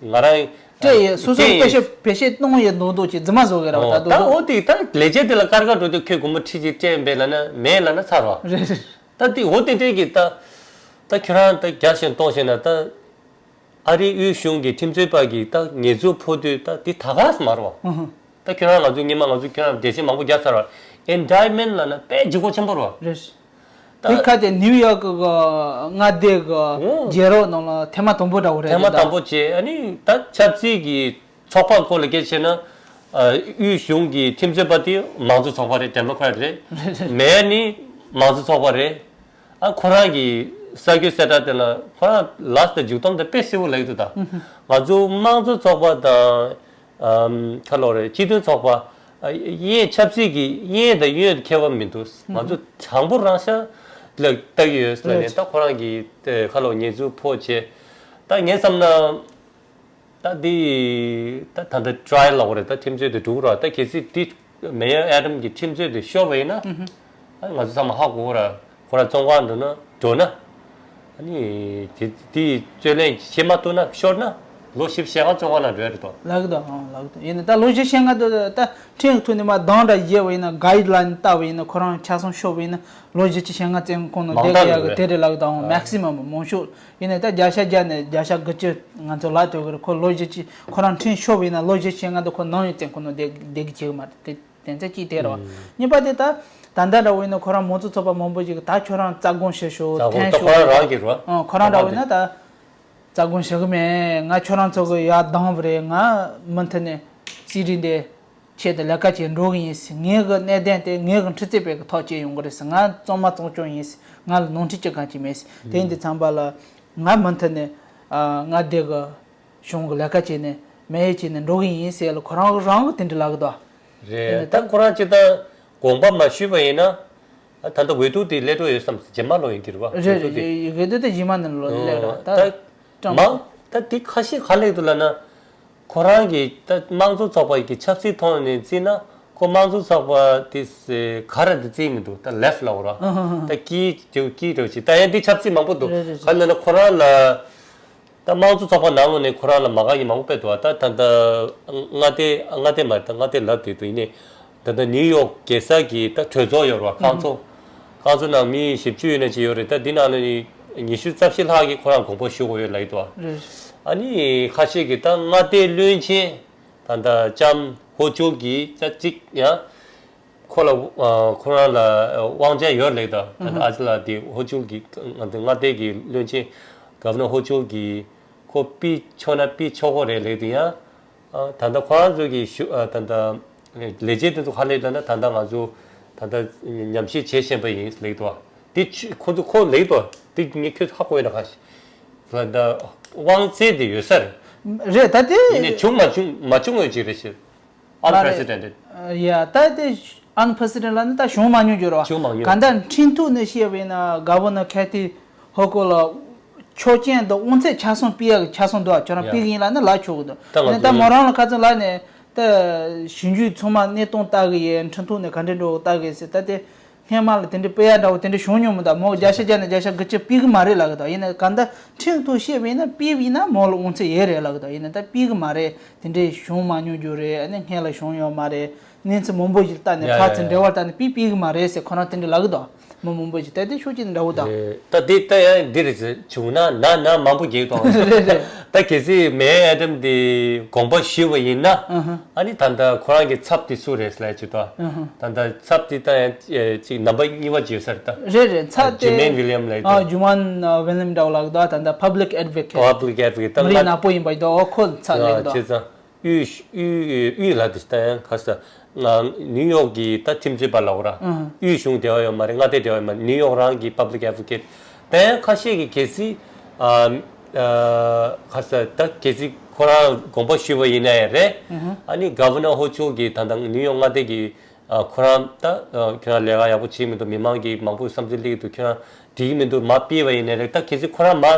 ང་རང་སྤྲད་ཡས་སོ་སོ་སྤེལ་ཤེས་བེད་སྤྱོད་གཏོང་ཡས་མདོག་མདོག་ཅིག་རྫུན་མ་བཟོ་གི་ར་བ། ད་ད་འོ་དེ་ད་ལས་བྱེད་དེ་ལ་ཀར་ཀར་འགྲོ་དུས་ཁོས་སྒོར་མོ་ཁྲི་གཅིག་སྤྲད་པས་ལབ་ན་མེད་ལབ་ན་ཚར་བ། རེད་རེད། ད་དེ་འོ་དེ་འདྲས་ཀྱི་ད་ད་ཁྱོད་རང་ད་རྒྱ་ཞིང་གཏོང་ཤེས་ན་ད་ཨ་རིའི་དབུས་གཞུང་གི་ཁྲིམས་རྩོད་པ་གི་ད་ཉེས་འཛུགས་ཕོག་དུས་ད་དེ་ད་ག་སེ་མ་རེད་བ། ད་ཁྱོད་རང་ང་ཚོ་སྔོན་མ་ང་ཚོ་ཁྱོད་རང་འགྲེལ་བཤད་མང་པོ་རྒྱག་ཚར་བ། ཨིན་ཌའིཊ་མེན་ཊི་ལབ་ན་དཔེ་ལྗིད་ཁོག་ཆེན་པོ་རེད་བ། རེད། དེ་ཁ་དེ་ནིའུ་ཡོག་གི་མངའ་སྡེ་གི་ཨོ། རྒྱལ་རབས་ནང་ལ་ཐེངས་མ་དང་པོ་འདྲ་བོ་རེད་ཐེངས་མ་དེ་ད། དང་པོ་བྱས། ཨ་ནི་ད་ཆབ་སྲིད་ཀྱི་ཚོགས་པ་སྐོར་ལ་སྐད་ཆ་བཤད་ན། ཨ་དབུས་གཞུང་གི་ཁྲིམས་རྩོད་པ་དེ་མང་གཙོ་ཚོགས་པ་རེད། ཌེ་མོ་ཀ་རེཊ་རེད། མེ་ཡར་ནི་མང་གཙོ་ཚོགས་པ་རེད། ཨ་ཁོ་རང་གི་ས་རྒྱུ་གསལ་བསྒྲགས་དེ་ལ་ཁོ་རང་ལགས་དང་མཇུག་སྡོམ་དེ་དཔེ་གསལ་པོ་ལབ་ཀྱི་འདུག་ད། ང་ཚོ་དམངས་གཙོ་ཚོགས་པ་དང་། ཨམ་ཁ་ལོ་རེད། སྤྱི་མཐུན་ཚོགས་པ། ཨ་གཡས་ཆབ་སྲིད་ཀྱི་གཡས་དང་གཡོན་ཁྱད་པར་མི་འདུག་ང་ཚོ་དྲང་པོ་རང་ཤ་ལ་ལྟ་གི་ཡོད་ལབ་ནས། རེད། ད་ཁོ་རང་གི་ཨེ་ཁ་ལོ་ཉེས་འཛུགས་ཕོག་བྱས། ད་ངས་བསམ་ན། ད་འདི་ད་ད་ལྟ་ཊ་རའི་ལ་ལབ་དགོས་རེད། ད་ཁྲིམས་རྩོད་དེ་འགྲོ་གི་རེད་བ། ད་གལ་སྲིད་འདི་མེ་ཡར་ཨེ་ཌམ་གྱི་ཁྲིམས་རྩོད་དེ་ཤོར་བ་ཡིན་ན། ཨ་ང་ཚོ་ཚང་མ་ཧ་གོ་གི་རེད། ཁོ་རང་བཙོན་ཁང་འགྲོ་ན་འགྲོ་ན། ཨ་ནི་དེ་དེ་རྩོད་ལེན་བྱེད་མ་ཐུབ་ན་ཤོར་ན་ལོ་བཞི་བཅུ་ཞེ་ལྔ་བཙོན་ཁང་ནང་འགྲོ་ཡ་རེད་དོ། ལབ་གི་འདུག་ཨང་ལབ་གི་འདུག་ཡིན་ནའི་ད་ལོ་བཞི་བཅུ་ཞེ་ལྔ་དེ་ད་ཁྲིམས་ཐོག་ནས་མར་གདམ་ག་བརྒྱབ་པ་ཡིན་ན། གའིཌ་ལའིན་བཏབ་པ་ཡིན་ན། ཁོ་རང་ཆ་ཚང་ཤོར་བ་ཡིན་ན་ལོ་བཞི་བཅུ་ཞེ་ལྔ་བཙོན་ཁང་ནང་བསྡད་དགོས་ཡ་གི་དེ་རེད་ལབ་གི་འདུག་ཨང་། མེག་སི་མམ་མང་ཤོས། ཡིན་ནའི་ད་བརྒྱ་ཆ་བརྒྱ་ནས་བརྒྱ་ཆ་དགུ་བཅུ་ང་ཚོ་ལབ་ཐུབ་ཀྱི་རེད། ཁོ་ལོ་བཞི་བཅུ་ཁོ་རང་ཁྲིམས་ཤོར་བ་ཡིན་ན་ལོ་བཞི་བཅུ་ཞེ་ལྔ་དེ་ཁོ་ནམ་ཡང་བཙོན་ཁང་ནང་བསྡད་བསྡད་ཀྱི་བྱེད་ཀྱི་མ་རེད་དེ། དོན་ཚན་གཅིག་དེ་རེད་བ། གཉིས་པ་དེ་ད་ད་ལྟ་འདྲ་བོ་ཡིན་ན་ཁོ་རང་མང་གཙོ་ཚོགས་པ་མང་པོ་ཞིག་གིས་ད་ཁྱོད་རང་རྩ་དགོངས་ཞུ་ཤོག་རྩ་དགོངས་འཐེན་ད་ཤོག་ཁོ་རང་རང་གིས་རེད་བ། ཨང་། ཁོ་རང་འདྲ་བོ་ཡིན་ན་ད་རྩ་དགོངས་ཞུ་གི་མེད། ང་ཁྱོད་རང་ཚོ་གི་ཡར་བདམས་པ་རེད། ང་མུ་མཐུད་ནས་སྲིད་རིགས་འདི་ཆེད་དུ་ལས་ཀ་བྱེད་འགྲོ་གི་ཡིན་ཟེར། ངའི་གི་གནད་དོན་དེ་ངའི་གི་འཁྲུག་རྩོད་པའི་གི་ཐག་བཅད་ཡོང་གི་རེད་ཟེར། ང་གཙང་མ་གཙང་སྐྱོང་ཡིན་ཟེར། ང་ལ་ནོར་འཁྲུལ་ཅི་གང་ཅི་མེད་ཟེར། དེ་ཡིན་དུས་ཙམ་པ་ལ་ང་མུ་མཐུད་ནས་ཨ་མངའ་སྡེ་གི་གཞུང་གི་ལས་ཀ་བྱས་ནས་མེ་ཡར་བྱས་ནས་འགྲོ་གི་ཡིན་ཟེར་ལ་ཁོ་རང་རང་གི་དེ་འདྲ་ལབ་གི་འདུག་རེད། ད་ཁོ་རང་ཅིག་ད་དགོངས་པ་མ་ཞུས་པ་ཡིན་ན། ད་ལྟ་འོས་བསྡུ་དེ་སླེབས་འགྲོ་ཡོད་བསམ། རྗེས་མ་ལོ་ཡིན་གྱི་རེད་བ། རེད་འོས་བསྡུ་དེ། རེད། འོས་བསྡུ་དེ་རྗེས་མ་ནས་ལོ་སླེབས་ར། ད་ད་ཀྲང་མང་ད་འདི་ཁ་ཤས་ག་ལབ་འདུག་ལབ་ན། ཁོ་རང་གི་ད་དམངས་གཙོ་ཚོགས་པ་གི་ཆབ་སྲིད་ཐོག་ནས་བརྩིས་ན་ཁོ་དམངས་གཙོ་ཚོགས་པ་དེ་ག་རེ་དེ་བརྩིས་མི་འདུག་ད་ལེཕ་ལབ་དགོས་ར། ད་དཀྱིལ་དེ་དཀྱིལ་འདྲ་བོ་ཅིག་ད་ཡང་འདི་ཆབ་སྲིད་མང་པོ་འདུག་རེད་རེད་ག་ལབ་ན་ཁོ་རང་ལ། ད་དམངས་གཙོ་ཚོགས་པ་ནང་ལོགས་ནས་ཁོ་རང་ལ་མ་དགའ་མཁན་མང་པོ་དཔེ་འདུག་ད་ད་ལྟ་མངའ་སྡེ་མངའ་སྡེ་མ་རེད། ད་མངའ་སྡེ་ལབ་བསྡད་འདུག་ཡིན་ནའི་ད་ལྟ་ནིའུ་ཡོག་རྒྱལ་ས་གི་ད་གྲོས་ཚོགས་ཡོད་རེད་བ། ཁང་ཚོ། ཁང་ཚོ་ནང་མི་བཞི་བཅུ་ཡོད་ན་ཅིག་ཡོད་རེད། ད་འདི་ནང་ལ་ནི་ཉི་ཤུ་རྩ་བཞི་ལྷག་གིས་ཁོ་རང་དགོངས་པ་ཞུ་དགོས་ཡོད་ལབ་ཀྱི་འདུག་རེད། ཨ་ནི་ཁ་ཤས་ཀྱིས་ད་མངའ་སྡེ་བློན་ཆེན་ད་ལྟ་ལྕམ་ ཧོ་ཅུལ་གྱིས་ད་གཅིག་ཡང་ཁོ་ལ་ཨ་ཁོ་རང་ལ་དབང་ཆ་ཡོད་ལེགས་དང་ཨ་ཅི་ལ་དེ་ཧོ་ཅུལ་གྱི་ང་ཚོ་མངའ་སྡེ་གི་བློན་ཆེན་གབ་ནོར་ཧོ་ཅུལ་གྱིས་ཁོ་ཕུད་ཆོག་ན་ཕུད་ཆོག་གོ་རེད་ལེགས་དེ་ཡང་ཨ་ད་ལྟ་ཁོ་རང་ཚོ་གི་ཞུ་ཨ་ད་ལྟ་ལས་བྱེད་དེ་ཚོ་ཧ་ལས་ད་ལྟ་ད་ལྟ་ང་ཚོ་ད་ལྟ་ཉམས་ཞིབ་བྱེད་བཞིན་པ་ཡིན་ལེགས་དོ། དེ་ཁོ་ཚོ་ཁོ་ལེགས་དོ། དེ་ངས་ཁྱོད་ཧ་གོ་ཡོད་ན་ག་ཞིག་ད་ལྟ་དབང་ཚད་དེ་ཡོད་ས་རེད། རེད་ད་དེ། ཡིན་ནས་བྱུང་མ་བྱུང་མ་བྱུང་ཡོད་ཅིག་རེད་ཤེས། མ་རེད། Unprecedented། ཡ་ད་དེ་unprecedented ལ་ནི་ད་བྱུང་མ་མྱོང་རྒྱུ་རེད་བ། བྱུང་མ་མྱོང་། ག་འདྲ་འཕྲིན་ཐོག་ནས་བཤད་པ་ཡིན་ན་Governor Kathy Hochul ལ་ཆོག་མཆན་དང་དབང་ཚད་ཆ་ཚང་སྤེལ་ཡག་གི་ཆ་ཚང་འདུག་ཁྱོད་རང་ཡ་སྤེལ་གི་ཡིན་ལབ་ན་ལབ་ཆོག་གི་འདུག་ད་ང་ནི་ད་ཚོ་མོ་རང་ལ་ཁ་ཚོན་ལབ་ནས་ད་ཞིབ་འཇུག་ཚང་མ་གནས་སྟངས་ལྟ་གི་ཡིན། འཕྲིན་ཐོག་ནས་ག་འདྲ་འགྲོ་ལྟ་གི་ཡིན་ཟེར། ད་དེ་སྔས་མ་ལ་དེ་འདྲའི་སྤེལ་ཡག་འདྲ་བོ་དེ་འདྲ་བྱུང་མྱོང་མི་འདུག་མོ་བརྒྱ་ཆ་བརྒྱ་ནས་བརྒྱ་ཆ་དགུ་བཅུ་སྤེལ་གི་མ་རེད་ལབ་གི་འདུག་ཡིན་ན་ག་འདྲ་འཕྲིན་ཐོག་བཤད་པ་ཡིན་ན་སྤེལ་བ་ཡིན་ན་མོ་ལ་དབང་ཚད་ཡོད་རེད་ལབ་གི་འདུག་ཡིན་ན་ད་སྤེལ་གི་མ་རེད། དེ་འདྲའི་བྱུང་མ་མྱོང་རྒྱུ་རེད། ཨ་ནི་སྔོན་ལ་བྱུང་ཡོད་མ་རེད། གནས་ཚུལ་མང་པོ་ཞིག་ལྟ་ནས་ཡ་ཕར་ཚུར་ཡ་འབྲེལ་བ་ཡ་བལྟ་ནས་སྤེལ་སྤེལ་གི་མ་རེད་ཟེར་ཁོ་རང་དེ་འདྲ་ལབ་གི་འདུག་མི་མང་པོ་ཞིག་ད་དེ་ཤུགས་ཅིག་འདྲ་བོ་དང་། རེད། ད་འདི་ལྟ་ཡང་འདི་རེད་ཟེར་བྱུང་ན་ན་ན་མང་པོ་རྒྱག་གཏོང་། རེད་རེད། ད་གལ་སྲིད་མེ་ཨེ་ཌམ་འདི་དགོངས་པ་ཞུས་པ་ཡིན་ན། ཨ་ཧ། ཨ་ནི་ད་ལྟ་ཁོ་རང་གི་ཚབ་དེ་སུ་རེད་ཟེར་ལབ་ཅིག་ད། ཨ་ཧ། ད་ལྟ་ཚབ་དེ་ད་ཡང་ཅིག་ནམ་པ་གཉིས་པ་བརྗོད་ས་རེད་ད། རེད་རེད། ཚབ་དེ་ཇི་མེན་ཝི་ལི་ཡམ་ལབ་ཨ་ད། ཇི་མེན་ཝི་ལི་ཡམ་འདྲ་བོ་ལབ་ད། ད་ལྟ་Public Advocate། Public Advocate་ད་མི་རིགས་ལ་ནག་པོ་ཡིན་པ་ཡིན་ད། ཨོ་ཁོ་ཚབ་ལབ་ད། བྱས་ཙང་། དབུས་དབུས་དབུས་ལ་དེ་ལྟ་ཡང་ཁ་ས་ང་ནིའུ་ཡོག་གི་ད་ཁྲིམས་རྩོད་པ་ལ་འོ་ར། ཨང་། དབུས་གཞུང་དེ་བ་ཡོད་མ་རེད། མངའ་སྡེ་དེ་བ་ཡོད་མ་རེད། ནིའུ་ཡོག་རང་གི་Public Advocate་ད་ཡང་ཁ་ཤས་ཀྱི་གལ་སྲིད་ཨ་ཨ་ཁ་ས་ད་གལ་སྲིད་ཁོ་རང་དགོངས་པ་ཞུས་པ་ཡིན་ན་ཡང་རེད། ཨང་། ཨ་ནི་Governor Hochul་གི་ད་ལྟ་ནིའུ་ཡོག་མངའ་སྡེ་གི་ཨ་ཁོ་རང་ད་ཨ་ཁྱོད་རང་ལས་ཀ་ཡག་པོ་བྱེད་མི་འདུག་མི་མང་གི་མང་པོ་བསམ་ཚུལ་སླེབས་ཀྱི་འདུག་ཁྱོད་རང་འགྲིག་གི་མི་འདུག་མ་ཕུད་པ་ཡིན་ན་རེད། ད་གལ་སྲིད་ཁོ་རང་མ་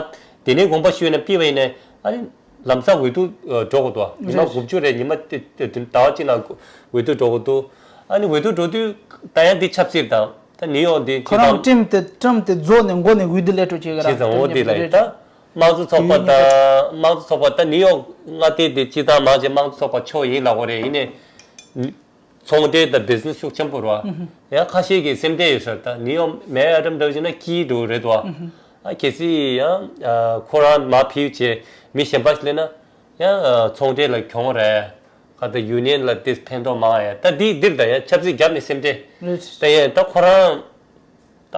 དེ་ནས་དགོངས་པ་ཞུས་ན་ཕུད་པ་ཡིན་ན་ཨ་ནི། ལམ་སང་འོས་བསྡུ་འགྲོ་དགོས་འདུག་ཉི་མ་རེད། དགུ་བཅུ་རེད། ཉི་མ་དེ་དེ་ཟླ་བ་གཅིག་ནང་འོས་བསྡུ་འགྲོ་དགོས་འདུག་ཨ་ནི་འོས་བསྡུ་འགྲོ་དུས་ད་ཡང་འདི་ཆབ་སྲིད་དང་ད་ནིའུ་ཡོག་འདི་ཁོ་རང་ཊམ་དེ་ཊམ་དེ་རྫོགས་ནས་མགོ་ནས་འོས་བསྡུ་སླེབས་འགྲོ་བྱེད་གི་ར། བྱས་ཙང་འོ་དེ་ལ་ཡིན་ད་དམངས་གཙོ་ཚོགས་པ་དང་དམངས་གཙོ་ཚོགས་པ་ད་ནིའུ་ཡོག་མངའ་སྡེ་དེ་སྤྱི་བཏང་མང་ཆེ་དམངས་གཙོ་ཚོགས་པ་ཕྱོགས་ཡིན་ལབ་དགོས་རེད། ཡིན་ནའི། ཚོང་འབྲེལ་དང་བི་ཛི་ནེ་སི་ཤུགས་ཆེན་པོ་རེད་བ། ཡང་ཁ་ཤས་ཀྱིས་སེམས་ཁྲལ་ཡོད་ས་རེད། ད་ནིའུ་ཡོག་མེ་ཨེ་ཌམ་འདྲ་བོ་བྱས་ན་སྐྱིད་འགྲོ་རེད་བ། ཨ་གལ་སྲིད་ཡང་ཨ་ཁོ་རང་མར་ཕུད་བྱས་མི་གཞན་པ་ཞིག་སླེབས་ན་ཡང་ཨ་ཚོང་འབྲེལ་ལ་གྱོང་རེད། ཁ་ད་ཡུ་ནི་ཡན་ལ་དེ་ཕན་ཐོགས་མང་ཡ། ད་འདི་འདིར་ད་ཡང་ཆབ་སྲིད་རྒྱབ་ནས་སེམས་ཁྲལ། རེད། ད་ཡང་ད་ཁོ་རང་ད་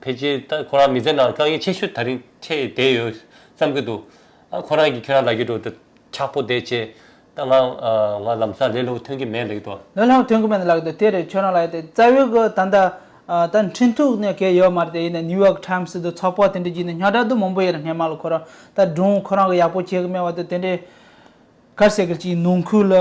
ཕལ་ཆེར་ད་ཁོ་རང་མི་ཚེ་ནང་དཀའ་ངལ་ཆེ་ཤོས་ད་རིང་འཕྲད་བསྡད་ཡོད་བསམ་གྱི་འདུག་ཨ་ཁོ་རང་གིས་ཁྱོད་རང་ལབ་ཀྱི་འདུག་ད་ཆག་པོ་བསྡད་བྱས། ད་ང་ཨ་ང་ལམ་སང་ལས་སླ་པོ་ཐོན་གྱི་མེད་ལབ་ཀྱི་འདུག་ལས་སླ་པོ་ཐོན་གྱི་མེད་ལབ་ཀྱི་འདུག་དེ་རེད། ཁྱོད་རང་ལབ་ཡ་དེ་རྩ་བའི་གི་ད་ལྟ་ཨ་ད་འཕྲིན་ཐུག་ནས་གས་ཡོད་མ་རེད་དེ། ཡིན་ན་ནིའུ་ཡོག་ཊའིམ་སི་དང་ཚོགས་པ་དེ་འདྲ་བརྒྱུད་ནས་རྙོག་དྲ་དུ་མང་པོ་ཡོད་རེད། སྔས་མ་ལ་ཁོ་རང་ད་སྒྲུང་ཁོ་རང་གི་ཡག་པོ་བྱེད་གི་མེད་པ་དང་དེ་འདྲའི་གར་ཟེར་གི་ཅིག་ནང་ཁུལ་ལ་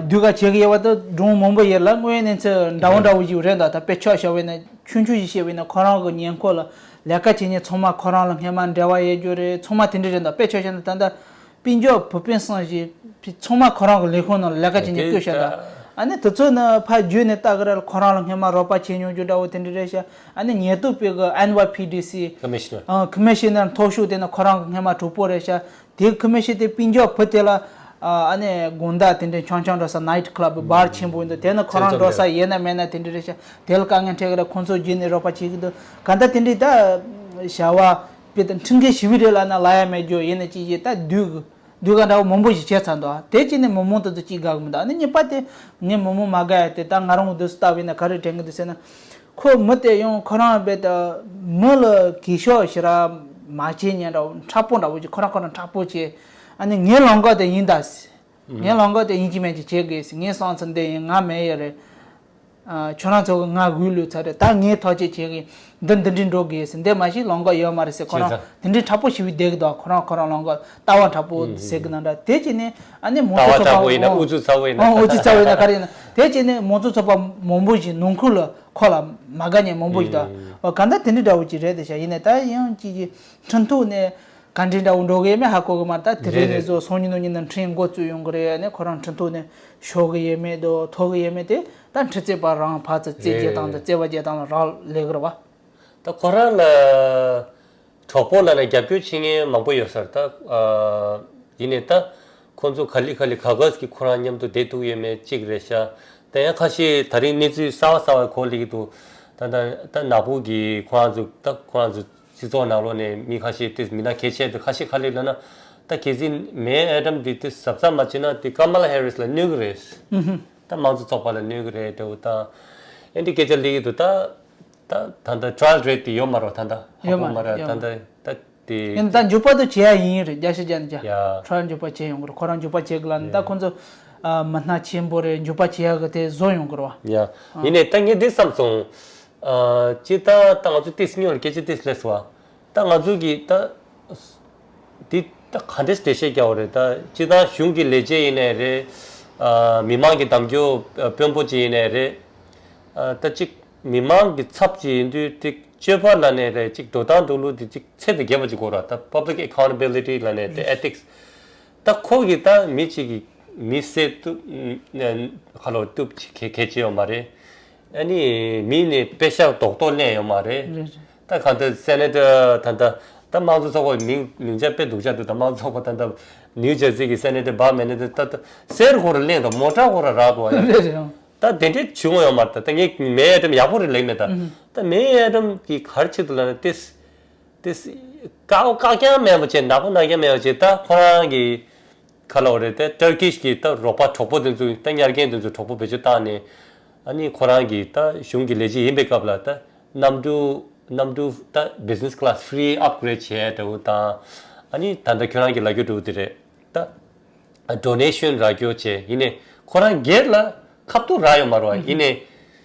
སྡུག་ག་བྱེད་གི་ཡོད་པ་དང་སྒྲུང་མང་པོ་ཡོད་ལ། དངོས་ཡོད་གནས་ཚུལ་འདྲ་བོ་འདྲ་བོ་ཞིག་རེད་འདུག་ད་དཔེ་ཆ་བཞག་པ་ཡིན་ན་ཆུང་ཆུང་ཞིག་བཤད་པ་ཡིན་ན་ཁོ་རང་གི་ཉེ་འཁོར་ལ་ལས་ཀ་བྱེད་མཁན་ཚང་མ་ཁོ་རང་ལ་སྔས་མ་འབྲེལ་བ་ཡོད་རྒྱུ་རེད། ཚང་མ་དེ་འདྲ་རེད་འདུག་དཔེ་ཆ་བཞག་ན་ད་ལྟ་དཔལ་འབྱོར་བུ་སྤུན་གསུམ་ཞིག་ཚང་མ་ཁོ་རང་གི་ལས་ཁུངས་ནང་ལ་ལས་ཀ་བྱེད་མཁན་བསྐོས་བཞག་འདུག་ཨ་ནི་དེ་ཚོ་ནི་ཕར་བརྒྱུད་ནས་ལྟ་གི་རེད། ཁོ་རང་ལ་སྔས་མ་རོགས་པ་བྱེད་མྱོང་རྒྱུ་འདྲ་བོ་དེ་འདྲ་རེད་ཤག་ཨ་ནི་ཉེན་རྟོག་པའི་གི་ཨེན་ཝའི་ཕི་ཌི་སི་Commissioner། ཨ་Commissioner མཐོ་ཤོས་དེ་ནི་ཁོ་རང་གི་སྔས་མ་གྲོགས་པོ་རེད་ཤག་དེ་Commissioner དེ་དཔལ་འབྱོར་བུ་དེ་ལ་ཨ་ནི་དགོང་དག་དེ་འདྲའི་ཆང་ཆང་འགྲོ་ས་ནའིཊ་ཀླབ་བར་ཆེན་པོ་ཡིན་འདུག་དེ་ནི་ཁོ་རང་འགྲོ་ས་ཡོད་ན་མེད་ན་དེ་འདྲ་རེད་ཤག་དེ་ལ་དཀའ་ངལ་འཕྲད་ཀྱི་རེད། ཁོང་ཚོ་བརྒྱུད་ནས་རོགས་པ་བྱེད་ཀྱི་འདུག་ག་འདྲ་དེ་འདྲའི་ད་བྱ་བ་དཔེ་ད་འཕྲིན་སྐད་ཞིབ་པོ་རེད་ལབ་ན་ལབ་ཡ་མེད་རྒྱུ་ཡིན་ན་ཅི་ཡིན་ད་སྡུག་གི་སྡུག་ག་འདྲ་བོ་མང་པོ་ཞིག་བྱས་ཚར་འདུག་དེ་བྱས་ནས་མི་མང་དེ་ཚོ་ཅིག་དགའ་གི་མི་འདུག་ཨ་ནི་གཉིས་པ་དེ་ངས་མི་མང་མ་དགའ་ཡ་དེ་ད་ང་རང་གི་དུས་སུ་ལྟ་བས་ན་ག་རེ་དྲན་གི་འདུག་ཟེར་ན། ཁོ་མི་དེ་ཡང་ཁོ་རང་རྦད་དེ་མི་ལ་གུས་ཞབས་ཞེ་དྲག་མ་བྱེད་མཁན་འདྲ་བོ་མཁྲེགས་པོ་འདྲ་བོ་ཅིག་ཁོ་རང་ཁོ་རང་མཁྲེགས་པོ་བྱེད། ཨ་ནི་ངའི་ལམ་ཁ་དེ་ཡིན་ད་ཟེར། ངའི་ལམ་ཁ་དེ་ཡིན་གཅིག་མིན་གཅིག་བྱེད་དགོས་ཟེར། ངའི་བསམ་ཚུལ་འདི་ཡིན། ང་མེད་ཡ་རེད། ཨ་ཁྱོད་རང་ཚོ་གི་ང་འོས་བླུགས་ཚར་རེད། ད་ངས་ཐག་གཅོད་བྱེད་གི་ཡིན། འདི་འདི་འདྲའི་འགྲོ་དགོས་ཟེར། འདི་མ་གཞི་ལམ་ཁ་ཡོད་མ་རེད་ཟེར། ཁོ་རང་བྱས་ཙང་དེ་འདྲའི་མཁྲེགས་པོ་ཞེ་པོ་བསྡད་གི་འདུག་ཁོ་རང་ཁོ་རང་ལམ་ཁ་ལྟ་བ་མཁྲེགས་པོ་ཟེར་གི་ན་འདྲ། དེ་བྱས་ནས་ཨ་ནི་མང་ལྟ་བ་གཙོ་ཚོགས་མཁྲེགས་པོ་ཡིན་ན། ཨུ་ཚུགས་ཚ་བོ་ཡིན་ན། ཨོ་ཨུ་ཚུགས་ཚ་བོ་ཡིན་ན་ག་རེ་ཡིན་ན། དེ་བྱས་ནས་མང་གཙོ་ཚོགས་པ་མང་པོ་ཞིག་ནང་ཁུལ་ལ་ཁོ་ལ་མ་དགའ་མཁན་མང་པོ་ཞིག་འདུག་ཨོ་ག་འདྲ་དེ་འདྲའི་འདྲ་བོ་ཅིག་རེད། དེ་ཤ་ཡིན་ནས་ད་ཡང་ཅིག་གི་འཕྲིན་ཐོག་ནས་ག་འདྲའི་འདྲ་བོ་འགྲོ་གི་ཡོད་མེད་ཧ་གོ་གི་མ་རེད། ད་དེ་རིང་རེད་ནས་རེད། བཟོ་སང་ཉིན་གནངས་ཉིན་ནས་འཕྲིན་འགོ་བཙུགས་ཡོང་གི་རེད། ཨ་ནི་ཁོ་རང་འཕྲིན་ཐོག་ནས་ཤོར་གི་ཡོད་མེད་དོ་ཐོར་གི་ཡོད་མེད་དེ་ད་འཕྲིན་རྩོད་པ་རང་ཕར་ཚུར་རྩོད་རྒྱག་སྟངས་དང་རེད། རྩོད་པ་རྒྱག་སྟངས་ལ་རག་ལས་གི་རེད་བ། ད་ཁོ་རང་ལ་གྲོགས་པོ་ལབ་ན་རྒྱབ་སྐྱོར་བྱེད་མཁན་མང་པོ་ཡོད་ས་རེད། ད་ཨ་ཡིན་ནའི་ད་ཁོང་ཚོ་ག་ལེ་ག་ལེ་ག་ག་ཟིག་གིས་ཁོ་རང་མཉམ་དུ་བསྡད་ཐུབ་ཡོད་མེད་གཅིག་རེད་ཤག་ད་ཡང་ཁ་ཤས་ད་རིང་གནས་ཚུལ་གསར་བ་གསར་བ་གོ་སླེབས་ཀྱི་འདུག་ད་ད་ད་ནག་པོ་གིས་ཁོ་རང་ཚོ་ད་ཁོ་རང་ཚོ་སྤྱི་ཚོགས་ནང་ལོགས་ནས་མི་ཁ་ཤས་དེ་མི་སྣ་གལ་ཆེ་དེ་ཁ་ཤས་ག་ལེ་ལབ་ན། ད་གལ་སྲིད་མེ་ཨེ་ཌམ་འདི་དེ་གཟབ་གཟབ་མ་བྱས་ན་དེ་ཀ་མ་ལ་ཧེ་རིས་ལ་གནོད་ཀྱི་རེད། ད་དམངས་གཙོ་ཚོགས་པ་ལ་གནོད་གི་རེད་འདྲ་བོ་དང་། ཨེ་འདྲའི་སྐད་ཆ་སླེབས་ཀྱི་འདུག་ད་ད་ད་ལྟ་trial rate དེ་ཡོད་མ་རེད་ད་ལྟ། ཧ་ཡོད་གོ་མ་མ་རེད་ཡོད་ད་མ་ལྟ་ད་དེ། ཡིན་ད་མཇུག་པ་དུ་བྱེད་ཡ་ཡིན་རེད། རྒྱ་ཤི་རྒྱ་ནི་རྒྱ་ཡ། trial མཇུག་པ་བྱེད་ཡོང་གི་རེད། ཁོ་རང་མཇུག་པ་བྱེད་གི་ལ་ནི་ད་ཡ། ཁོ་ཚོ་ཨ་མི་སྣ་ཆེན་པོ་རེད། མཇུག་པ་བྱེད་ཡ་གི་དེ་བཟོ་ཡོང་གི་རེད་བ། ཡ། ཡིན་ནའི་ད་ངས་འདི་བསམ་སོང་། ཨ་ཅི་ད་ད་ང་ཚོ་ཏིས་སྨྱོ་ལ་སྐད་ཆ་ཏིས་སླེབས་སོང་བ། ད་ང་ཚོ་གི་ད། འདི་ད་ག་འདྲས་འགྲེལ་བཤད་རྒྱག་པ་རེད། ད་སྤྱི་བཏང་གཞུང་གི་ལས་བྱེད་ཡིན་ནའི་རེད། ཨ་མི་མང་གི་གདམ་རྒྱུ་ཨ་དཔོན་པོ་ཅིག་ཡིན་ནའི་རེད། ཨ་ད་ཅིག་མི་མང་གི་ཚབ་ཅིག་ཡིན་དུས་ཅིག་སྤྱོད་པ་ལ་ནས་རེད། ཅིག་འགྲོ་སྟངས་འགྲོ་ལུགས་དེ་ཅིག་ཚད་དང་རྒྱས་པ་ཅིག་དགོས་ར། ད་public accountability ལ་ནས་དེ་ethics། ད་ཁོ་གི་ད་མི་གཅིག་གི་མི་བསད་གཏུབ་ཁ་ལོ་གཏུབ་ཅིག་གལ་ཆེ་ཡོད་མ་རེད། ཨ་ནི་མི་ནས་པེ་ཤག་རྡོག་རྡོག་ལེན་ཡོད་མ་རེད། རེད་རེད། ད་གང་ལྟར་སེ་ནེ་ཊར་ད་ལྟ་ད་དམངས་གཙོ་ཚོགས་པ་མིང་མིང་ཆ་དཔེ་སྡུག་ཅག་འདུག་ད་དམངས་གཙོ་ཚོགས་པ་ད་ལྟ་ནིའུ་ཇར་སི་གི་སེ་ནེ་ཊར་བྷར་མེ་ནེ་ཊར་ད་ལྟ་གསེར་ཁོ་ར་གླེང་དང་མོ་ཊ་ཁོ་ར་རག་འདུག་ཨ་ཡ། རེད་རེད། ད་དེ་འདྲའི་བྱུང་ཡོད་མ་རེད། ད་ངས་མེ་ཨེ་ཌམ་ཡག་པོ་རེད་ལེགས་མེད་ད། ད་མེ་ཨེ་ཌམ་གི་ག་རེ་བྱེད་འདུག་ལབ་ན་ཏེ་ཏེ་བཀག་བཀག་རྐྱང་མེད་པ་བྱས། ནག་པོ་ནག་རྐྱང་མེད་པ་བྱས། ད་ཁོ་རང་གི་ག་ལབ་རེད་དེ། ཏར་ཀིཤ་གི་ད་རོགས་པ་གྲོགས་པོ་དེ་ཚོ་ད་ཉར་མཁན་དེ་ཚོ་གྲོགས་པོ་བེད་སྤྱོད་བཏང་ནས། ཨ་ནི་ཁོ་རང་གི་ད་གཞུང་གི་ལས་བྱེད་ཡིན་པའི་སྐབས་ལ་ད་གནམ་གྲུ་གནམ་གྲུ་ད་business class free upgrade བྱས་འདྲ་བོ་དང་། ཨ་ནི་ད་ལྟ་ཁྱོད་རང་གི་ལབ་རྒྱུ་འདྲ་བོ་དེ་རེད། ད་donation རག་རྒྱུ་བྱས། ཡིན་ནའི་ཁོ་རང་སྒེར་ལ་ཁ་ཐུག་རག་ཡོད་མ་རེད་བ། ཡིན་ནའི་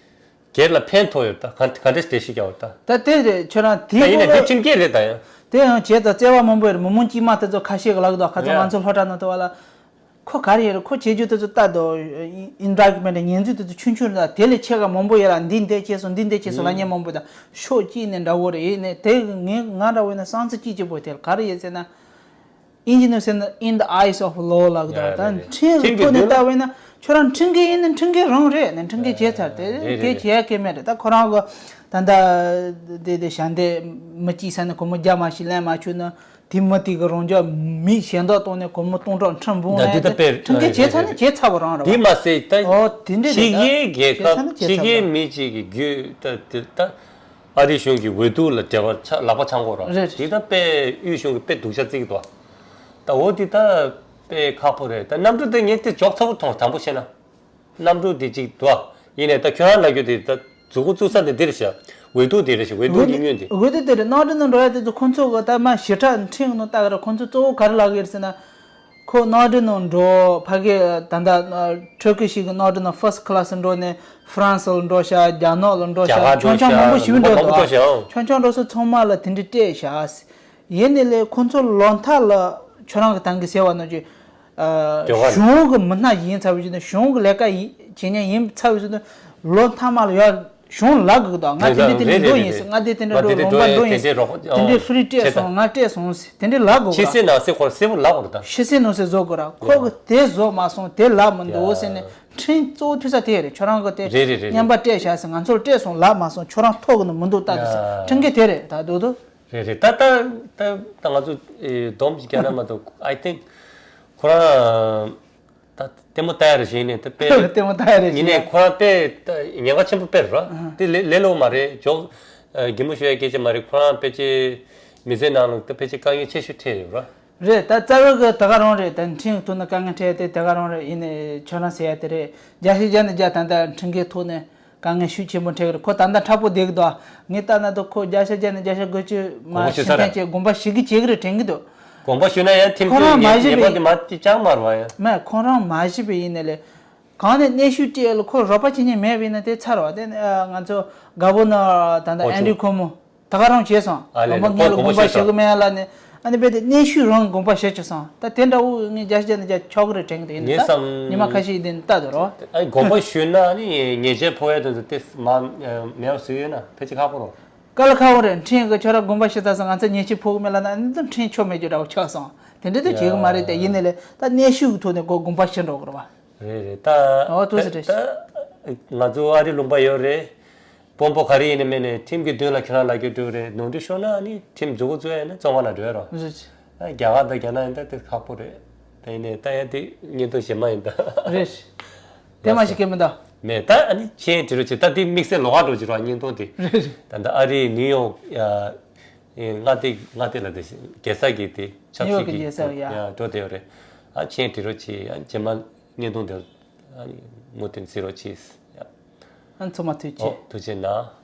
སྒེར་ལ་ཕན་ཐོགས་ཡོད། ད་ག་ག་འདྲས་འགྲེལ་བཤད་རྒྱག་པ་ད། ད་དེ་རེད། ཁྱོད་རང་ད་དེའི་ཡིན་ནའི་སྐོར་དེ་ལ་ཁྲིམས་འགལ་རེད་ད་ཡང་། དེ་ཡང་བྱས་ཙང་བརྩེ་བ་མང་པོ་ཡོད་རེད། མི་མང་དཀྱུས་མ་དེ་ཚོ་ཁ་ཤས་ཀྱིས་ལབ་གི་འདུག་ཁ་ཚོ་ང་ཚོ་སློབ་གྲྭ་ནང་དུ་བ་ལ། ཁོ་ག་རེ་ཡོད་རེད། ཁོ་བྱེད་རྒྱུ་དེ་ཚོ་ལྟ་དོ། indictment ཉེས་འཛུགས་དེ་ཚོ་ཆུང་ཆུང་རེད། དེ་ལས་ཆེ་ག་མང་པོ་ཡོད་ར། འདི་འདི་བྱས་སོང་། འདི་འདི་བྱས་སོང་ལབ་མཁན་མང་པོ་ད། ཕྱོགས་གཅིག་ནས་འདྲ་བོ་རེད། ཡིན་ནའི་དེ་ངས་ང་འདྲ་བོ་ཡིན་ན་བསམ་ཚུལ་གཅིག་གཅིག་པོ་དེ་ག་རེ་ཡོད་ཟེར་ན། ཨིན་ཇི་ནས་ཟེར་ན་in the eyes of law ལབ་གི་འདུག་ད་ཁྲིམས་ཀྱི་ཐོག་ནས་ལྟ་བས་ན་ཁྱོད་རང་ཁྲིམས་འགལ་ཡིན་ན་ཁྲིམས་འགལ་རང་རེད་ནས་ཁྲིམས་འགལ་བྱས་ཚར་དེ་རེད་དེ་རེད། བྱེད་ཡ་གལ་མེད་རེད། ད་ཁོ་རང་གི་ད་ལྟ་དེ་དེ་ཞལ་འདེབས་མི་གཅིག་ས་ནས་སྒོར་མོ་བརྒྱ་མ་ཞིག་ལེན་མ་བཅུག་ན་དེ་མི་དེ་གི་རང་རྒྱ་མི་ཞལ་འདེབས་གཏོང་ནས་སྒོར་མོ་སྟོང་ཕྲག་ཁྲི་འབུམ་ད་ལེན་དེ་ད་དེ་དཔེ་ཁྲིམས་འགལ་བྱས་ཚར་ན་བྱས་ཚར་བ་རང་རེད་དེ་བ། མ་ཟད་ད་ཨོ་དེ་འདྲས་ཕྱི་རེད་ད། རྒྱལ་རྒྱལ་བྱས་ཚར་ན་ཁབ་ཕྱི་བྱས་ཚར་རྒྱལ་བ། མི་གཅིག་གི་རྒྱུད་ད་དེ་ད། ཨ་རི་གཞུང་གི་འོས་བསྡུ་ལ་འབྲེལ་བ་ཆ་ལག་པ་འཆང་དགོས་ར། རེད། དེ་ད་དཔེ་དབུས་གཞུང་གི་དཔེ་སྡུག་ཆ་བརྩི་གི་འདུག་ད་འོ་དེ་ད་དཔེ་ཁག་པོ་རེད། ད་གནམ་གྲུ་དེ་ངས་དེ་འཇོག་ཚ་པོ་མཐོང་། དྲང་པོ་བཤད་ན། གནམ་གྲུ་དེ་གཅིག་འདུག་ཡིན་ནའི་ད་ཁྱོད་རང་ལབ་རྒྱུ་དེ་ད་མཛུབ་གུ་བཙུགས་ས་དེ་འདིར་བཞག་འོས་བསྡུ་དེ་རེད་ཤག་འོས་བསྡུ་གི་སྔོན་དེ། འོས་བསྡུ་དེ་རེད། གནམ་གྲུ་ནང་འགྲོ་ཡ་དེ་ཚོ་ཁོང་ཚོ་གི་ད་མ་ཞེ་དྲག་ཁྲིམས་ནང་ལྟ་གི་ར། ཁོང་ཚོ་གཙོ་བོ་ག་རེ་ལབ་གི་རེད་ཟེར་ན། ཁོ་གནམ་གྲུ་ནང་འགྲོ། ཕ་གི་ད་ལྟ་ཨ་ཊར་ཀི་ཤི་གི་གནམ་གྲུ་ནང་ཕར་སི་ཊི་ཀི་ལ་སི་འགྲོ་ནས་ཧྥ་རན་སི་ལ་འགྲོ་ཤག་རྒྱ་ནག་ལ་འགྲོ་རྒྱ་ཤག་གར་འགྲོ་ཆུང་ཆུང་མང་པོ་ཞིག་ཤག་འགྲོ་མང་པོ་འགྲོ་འདུག་ཤག་ཆུང་ཆུང་འགྲོ་ས་ཚང་མ་ལ་དེ་འདྲ་སྤྲད་ཤག་ཡིན་ནའི་ལས་ཁོ་ཚོ་ལོ་མཐའ་ལ་ཁྱོད་རང་གི་ད་གིན་ཟེར་བ་ནང་བཞིན་ཨ་དེ་ག་གཞུང་གི་མི་སྣ་ཡིན་ཚར་བ་ཞིག་ནས་གཞུང་གི་ལས་ཀ་ཡིན་བྱེད་མཁན་ཡིན་ཚར་བ་ཞིག་ནས་ལོ་མཐའ་མ་ལ་ཡ། གཞུང་ལབ་དགོས་འདུག་ང་དེ་འདྲ་དེ་འདྲ་འགྲོ་ཡིན་ཟེར། ང་དེ་དེ་འདྲ་འགྲོ། ལུང་པ་འགྲོ་ཡིན་ཟེར། དེ་འདྲའི་ཧྥི་རི་སྤྲད་སོང་། ང་སྤྲད་སོང་ཟེར། དེ་འདྲའི་ལབ་དགོས་ཕྱི་གསལ་ནང་གསལ་ཁོ་རང་གསལ་པོ་ལབ་དགོས་རེད་ད། ཕྱི་གསལ་ནང་གསལ་བཟོ་དགོས་ར། ཁོ་གི་དེ་བཟོ་མ་སོང་། དེ་ལབ་མི་འདུག་ཟེར་ནས་ཁྲིམས་གཙོ་བོ་མཐུད་ས་དེ་རེད། ཁྱོད་རང་གི་དེ་རེད་རེད་རེད་རེད། བརྙན་པར་སྤྲད་བཞག་ཟེར། ང་ཚོར་སྤྲད་སོང་ལབ་མ་སོང་། ཁྱོད་རང་ཐོག་གི་ནི་མི་འདུག་ལྟ་དུས་ཟེར། ཁྲིམས་འགལ་དེ་རེད་ད། འདུག་འདུག་རེད་རེད། ད་ད་ད་ད་ང་ཚོ་ཨེ་སྡོམ་ཞིག་རྒྱག་ན་མ་གཏོགས། I think ཁོ་རང་ད་ལྟད་མོ་ལྟ་ཡ་རེ་བཞིན་ནས་ད་དཔེ་ལྟད་མོ་ལྟ་ཡ་རེ་ཡིན་བཞིན་ནས་ཁོ་རང་དཔེ་ད་ཉེན་ཁ་ཆེན་པོ་དཔེ་རེད་ར། དེ་ལས་ལས་སླ་པོ་མ་རེད། ཇོག་ཨ་གད་མོ་ཤོར་ཡ་སྐད་ཆ་མ་རེད། ཁོ་རང་ཕལ་ཆེར་མི་ཚེ་ནང་ལ་ད་ཕལ་ཆེར་དཀའ་ངལ་ཆེ་ཤོས་འཕྲད་ཡོད་ར། རེད། ད་རྩ་བའི་གི་དེ་ག་རང་རེད། ད་ཁྲིམས་ཐོག་ནས་དཀའ་ངལ་འཕྲད་ཡ་དེ་དེ་ག་རང་རེད། ཡིན་ནའི་ཁྱོད་རང་ཟེར་ཡ་དེ་རེད། རྒྱ་ཤི་རྒྱ་ནི་རྒྱ་ད་ལྟ་ཁྲིམས་འགལ་ཐོག་ནས། དཀའ་ངལ་ཤུགས་ཆེན་པོ་འཕྲད་ཀྱི་རེད། ཁོ་ད་ལྟ་མཁྲེགས་པོ་བསྡད་ཀྱི་འདུག་ངས་ལྟ་ན་ད་ཁོ་བརྒྱ་ཆ་བརྒྱ་ནས་བརྒྱ་ཆ་དགུ་བཅུ་མ་དགོངས་པ་ཞུ་ས་ཤེས་མཁན་རེད། ཅིག་དགོངས་པ་ཞུ་གི་བྱེད་ཀྱི་རེད་དྲན་གྱི་འདུག་དགོངས་པ་ཞུ་ན་ཡང་ཐེམ་ཁོ་རང་མ་ཐོན་ཞུས་ཉེས་པ་པའི་དེ་མ་ཅིག་ཅང་མ་རེད་བ་ཡ། མ་ཁོ་རང་མ་ཞུས་པའི་ཡིན་ནའི་ལས། གང་ནས་གནོན་ཤུགས་སྤྲད་ལ་ཁོ་རོགས་པ་བྱེད་མཁན་མེད་པ་ཡིན་ན་དེ་ཚར་བ་དེ་ནས་ཨ་ང་ཚོ་དགའ་པོ་ན་ད་ལྟ་ཨོ་ཨན་ཌྲིའུ་ཁོ་མོ། ད་ག་རང་བྱས་སོང་། ཨ་ལས་ལོ་མ་ལས་ངས་ལ་ཁོ་དགོངས་པ་ཞུ་ས། ཞུ་གི་མེད་ལ་ནི། ཨ་ནི་རྦད་དེ་གནོན་ཤུགས་རང་དགོངས་པ་ཞུ་བྱས་སོང་། ད་དེ་འདྲ་བོ་ངས་བརྒྱ་ཆ་བརྒྱ་ནས་བརྒྱ་ཆོག་གི་རེད་དྲན་གྱི་འདུག་ཡིན་ནི་ངས་ད་བསམ། ཉི་མ་ཁ་ཤས་ཡིན་དེ་ནི་ལྟ་དུ་རོ། ཨ་དགོངས་པ་ཞུས་ན་ནི་ཉེས་ཆད་ཕོག་ཡ་དེ་ཚོ་དེ་མ་མེད་པ་བཟོས་ཡོད་ན་ཕལ་ཆེར་ཁག་པོ་རོ། དཀའ་ལས་ཁག་པོ་རེད། ཁྲིམས་ཀྱི་ཁྱོད་རང་དགོངས་པ་ཞུ་ཚར་སོང་། ང་ཚོ་ཉེས་ཆད་ཕོག་གི་མེད་ལ་ན་ཨ་ནི་ད་ཁྲིམས་ཆོ་མེད་རྒྱུ་འདྲ་བོ་ཆགས་སོང་། དེ་འདྲ་དུ་བྱེད་གི་མ་རེད་དེ། ཡིན་ནི་ལས་ད་གནོན་ཤུགས་ཀྱི་ཐོག་ནས་དགོངས་པ་ཞུ་འགྲོ་གི་རེད་བ། རེད་རེད་ད། ཨོ་ཐུགས་སུ་རེད། ད་ང་ཚོ་ཨ་རི་ལུང་པ་ཡོད་རེད། དཔོན་པོ་ག་རེ་ཡིན་ནའི་མིན་ནའི་ཁྲིམས་ཀྱི་མདུན་ལ་ཁྱེད་རང་ལབ་རྒྱུ་འགྲོ་རེད། ནོར་འཁྲུལ་ཤོར་ན་ནི་ཁྲིམས་མཛུབ་གུ་བཙུགས་ཡ་ནི་བཙོན་ཁང་ལ་འགྲོ་ཡ་རོ། རེད། ཨ་རྒྱ་གར་དང་རྒྱ་ནག་ཡིན་ད་དེ་ཁག་པོ་རེད། ད་ཡིན་ནའི་ལྟ་ཡ་དེ་བརྙན་ཐུང་གཞན་མ་ཡིན་ད། རེད། དེ་མ་ཞིག་གི་མི་ད། མེད་ད། ཨ་ནི་མཆན་བྲིས་རོགས་བྱེད། ད་དེ་དམིགས་བསལ་ལོགས་ཀ་འགྲོ་བྱེད་རོགས་བརྙན་ཐུང་དེ། རེད་རེད། ད་ད་ཨ་རིའི་ནིའུ་ཡོག་ཡ། མངའ་སྡེ་མངའ་སྡེ་ལ་དེ་རྒྱལ་ས་གི་དེ་ཆབ་ནིའུ་ཡོག་སྲིད་གི་ཀྱི་རྒྱལ་ས་ཡ། ཡ་འགྲོ་བསྡད་ཡོད་རེད། ཨ་མཆན་བྲིས་རོགས་བྱེད། ཨ་རྗེས་མ་བརྙན་ཐུང་དེ། ཨ་ནི་མུ་མཐུད་བརྩི་རོགས་གྱིས། ཡ། ཨ་ཚང་མ་ཐུགས་རྗེ་ཆེ། ཨོ་ཐུགས་རྗེ་གནང་།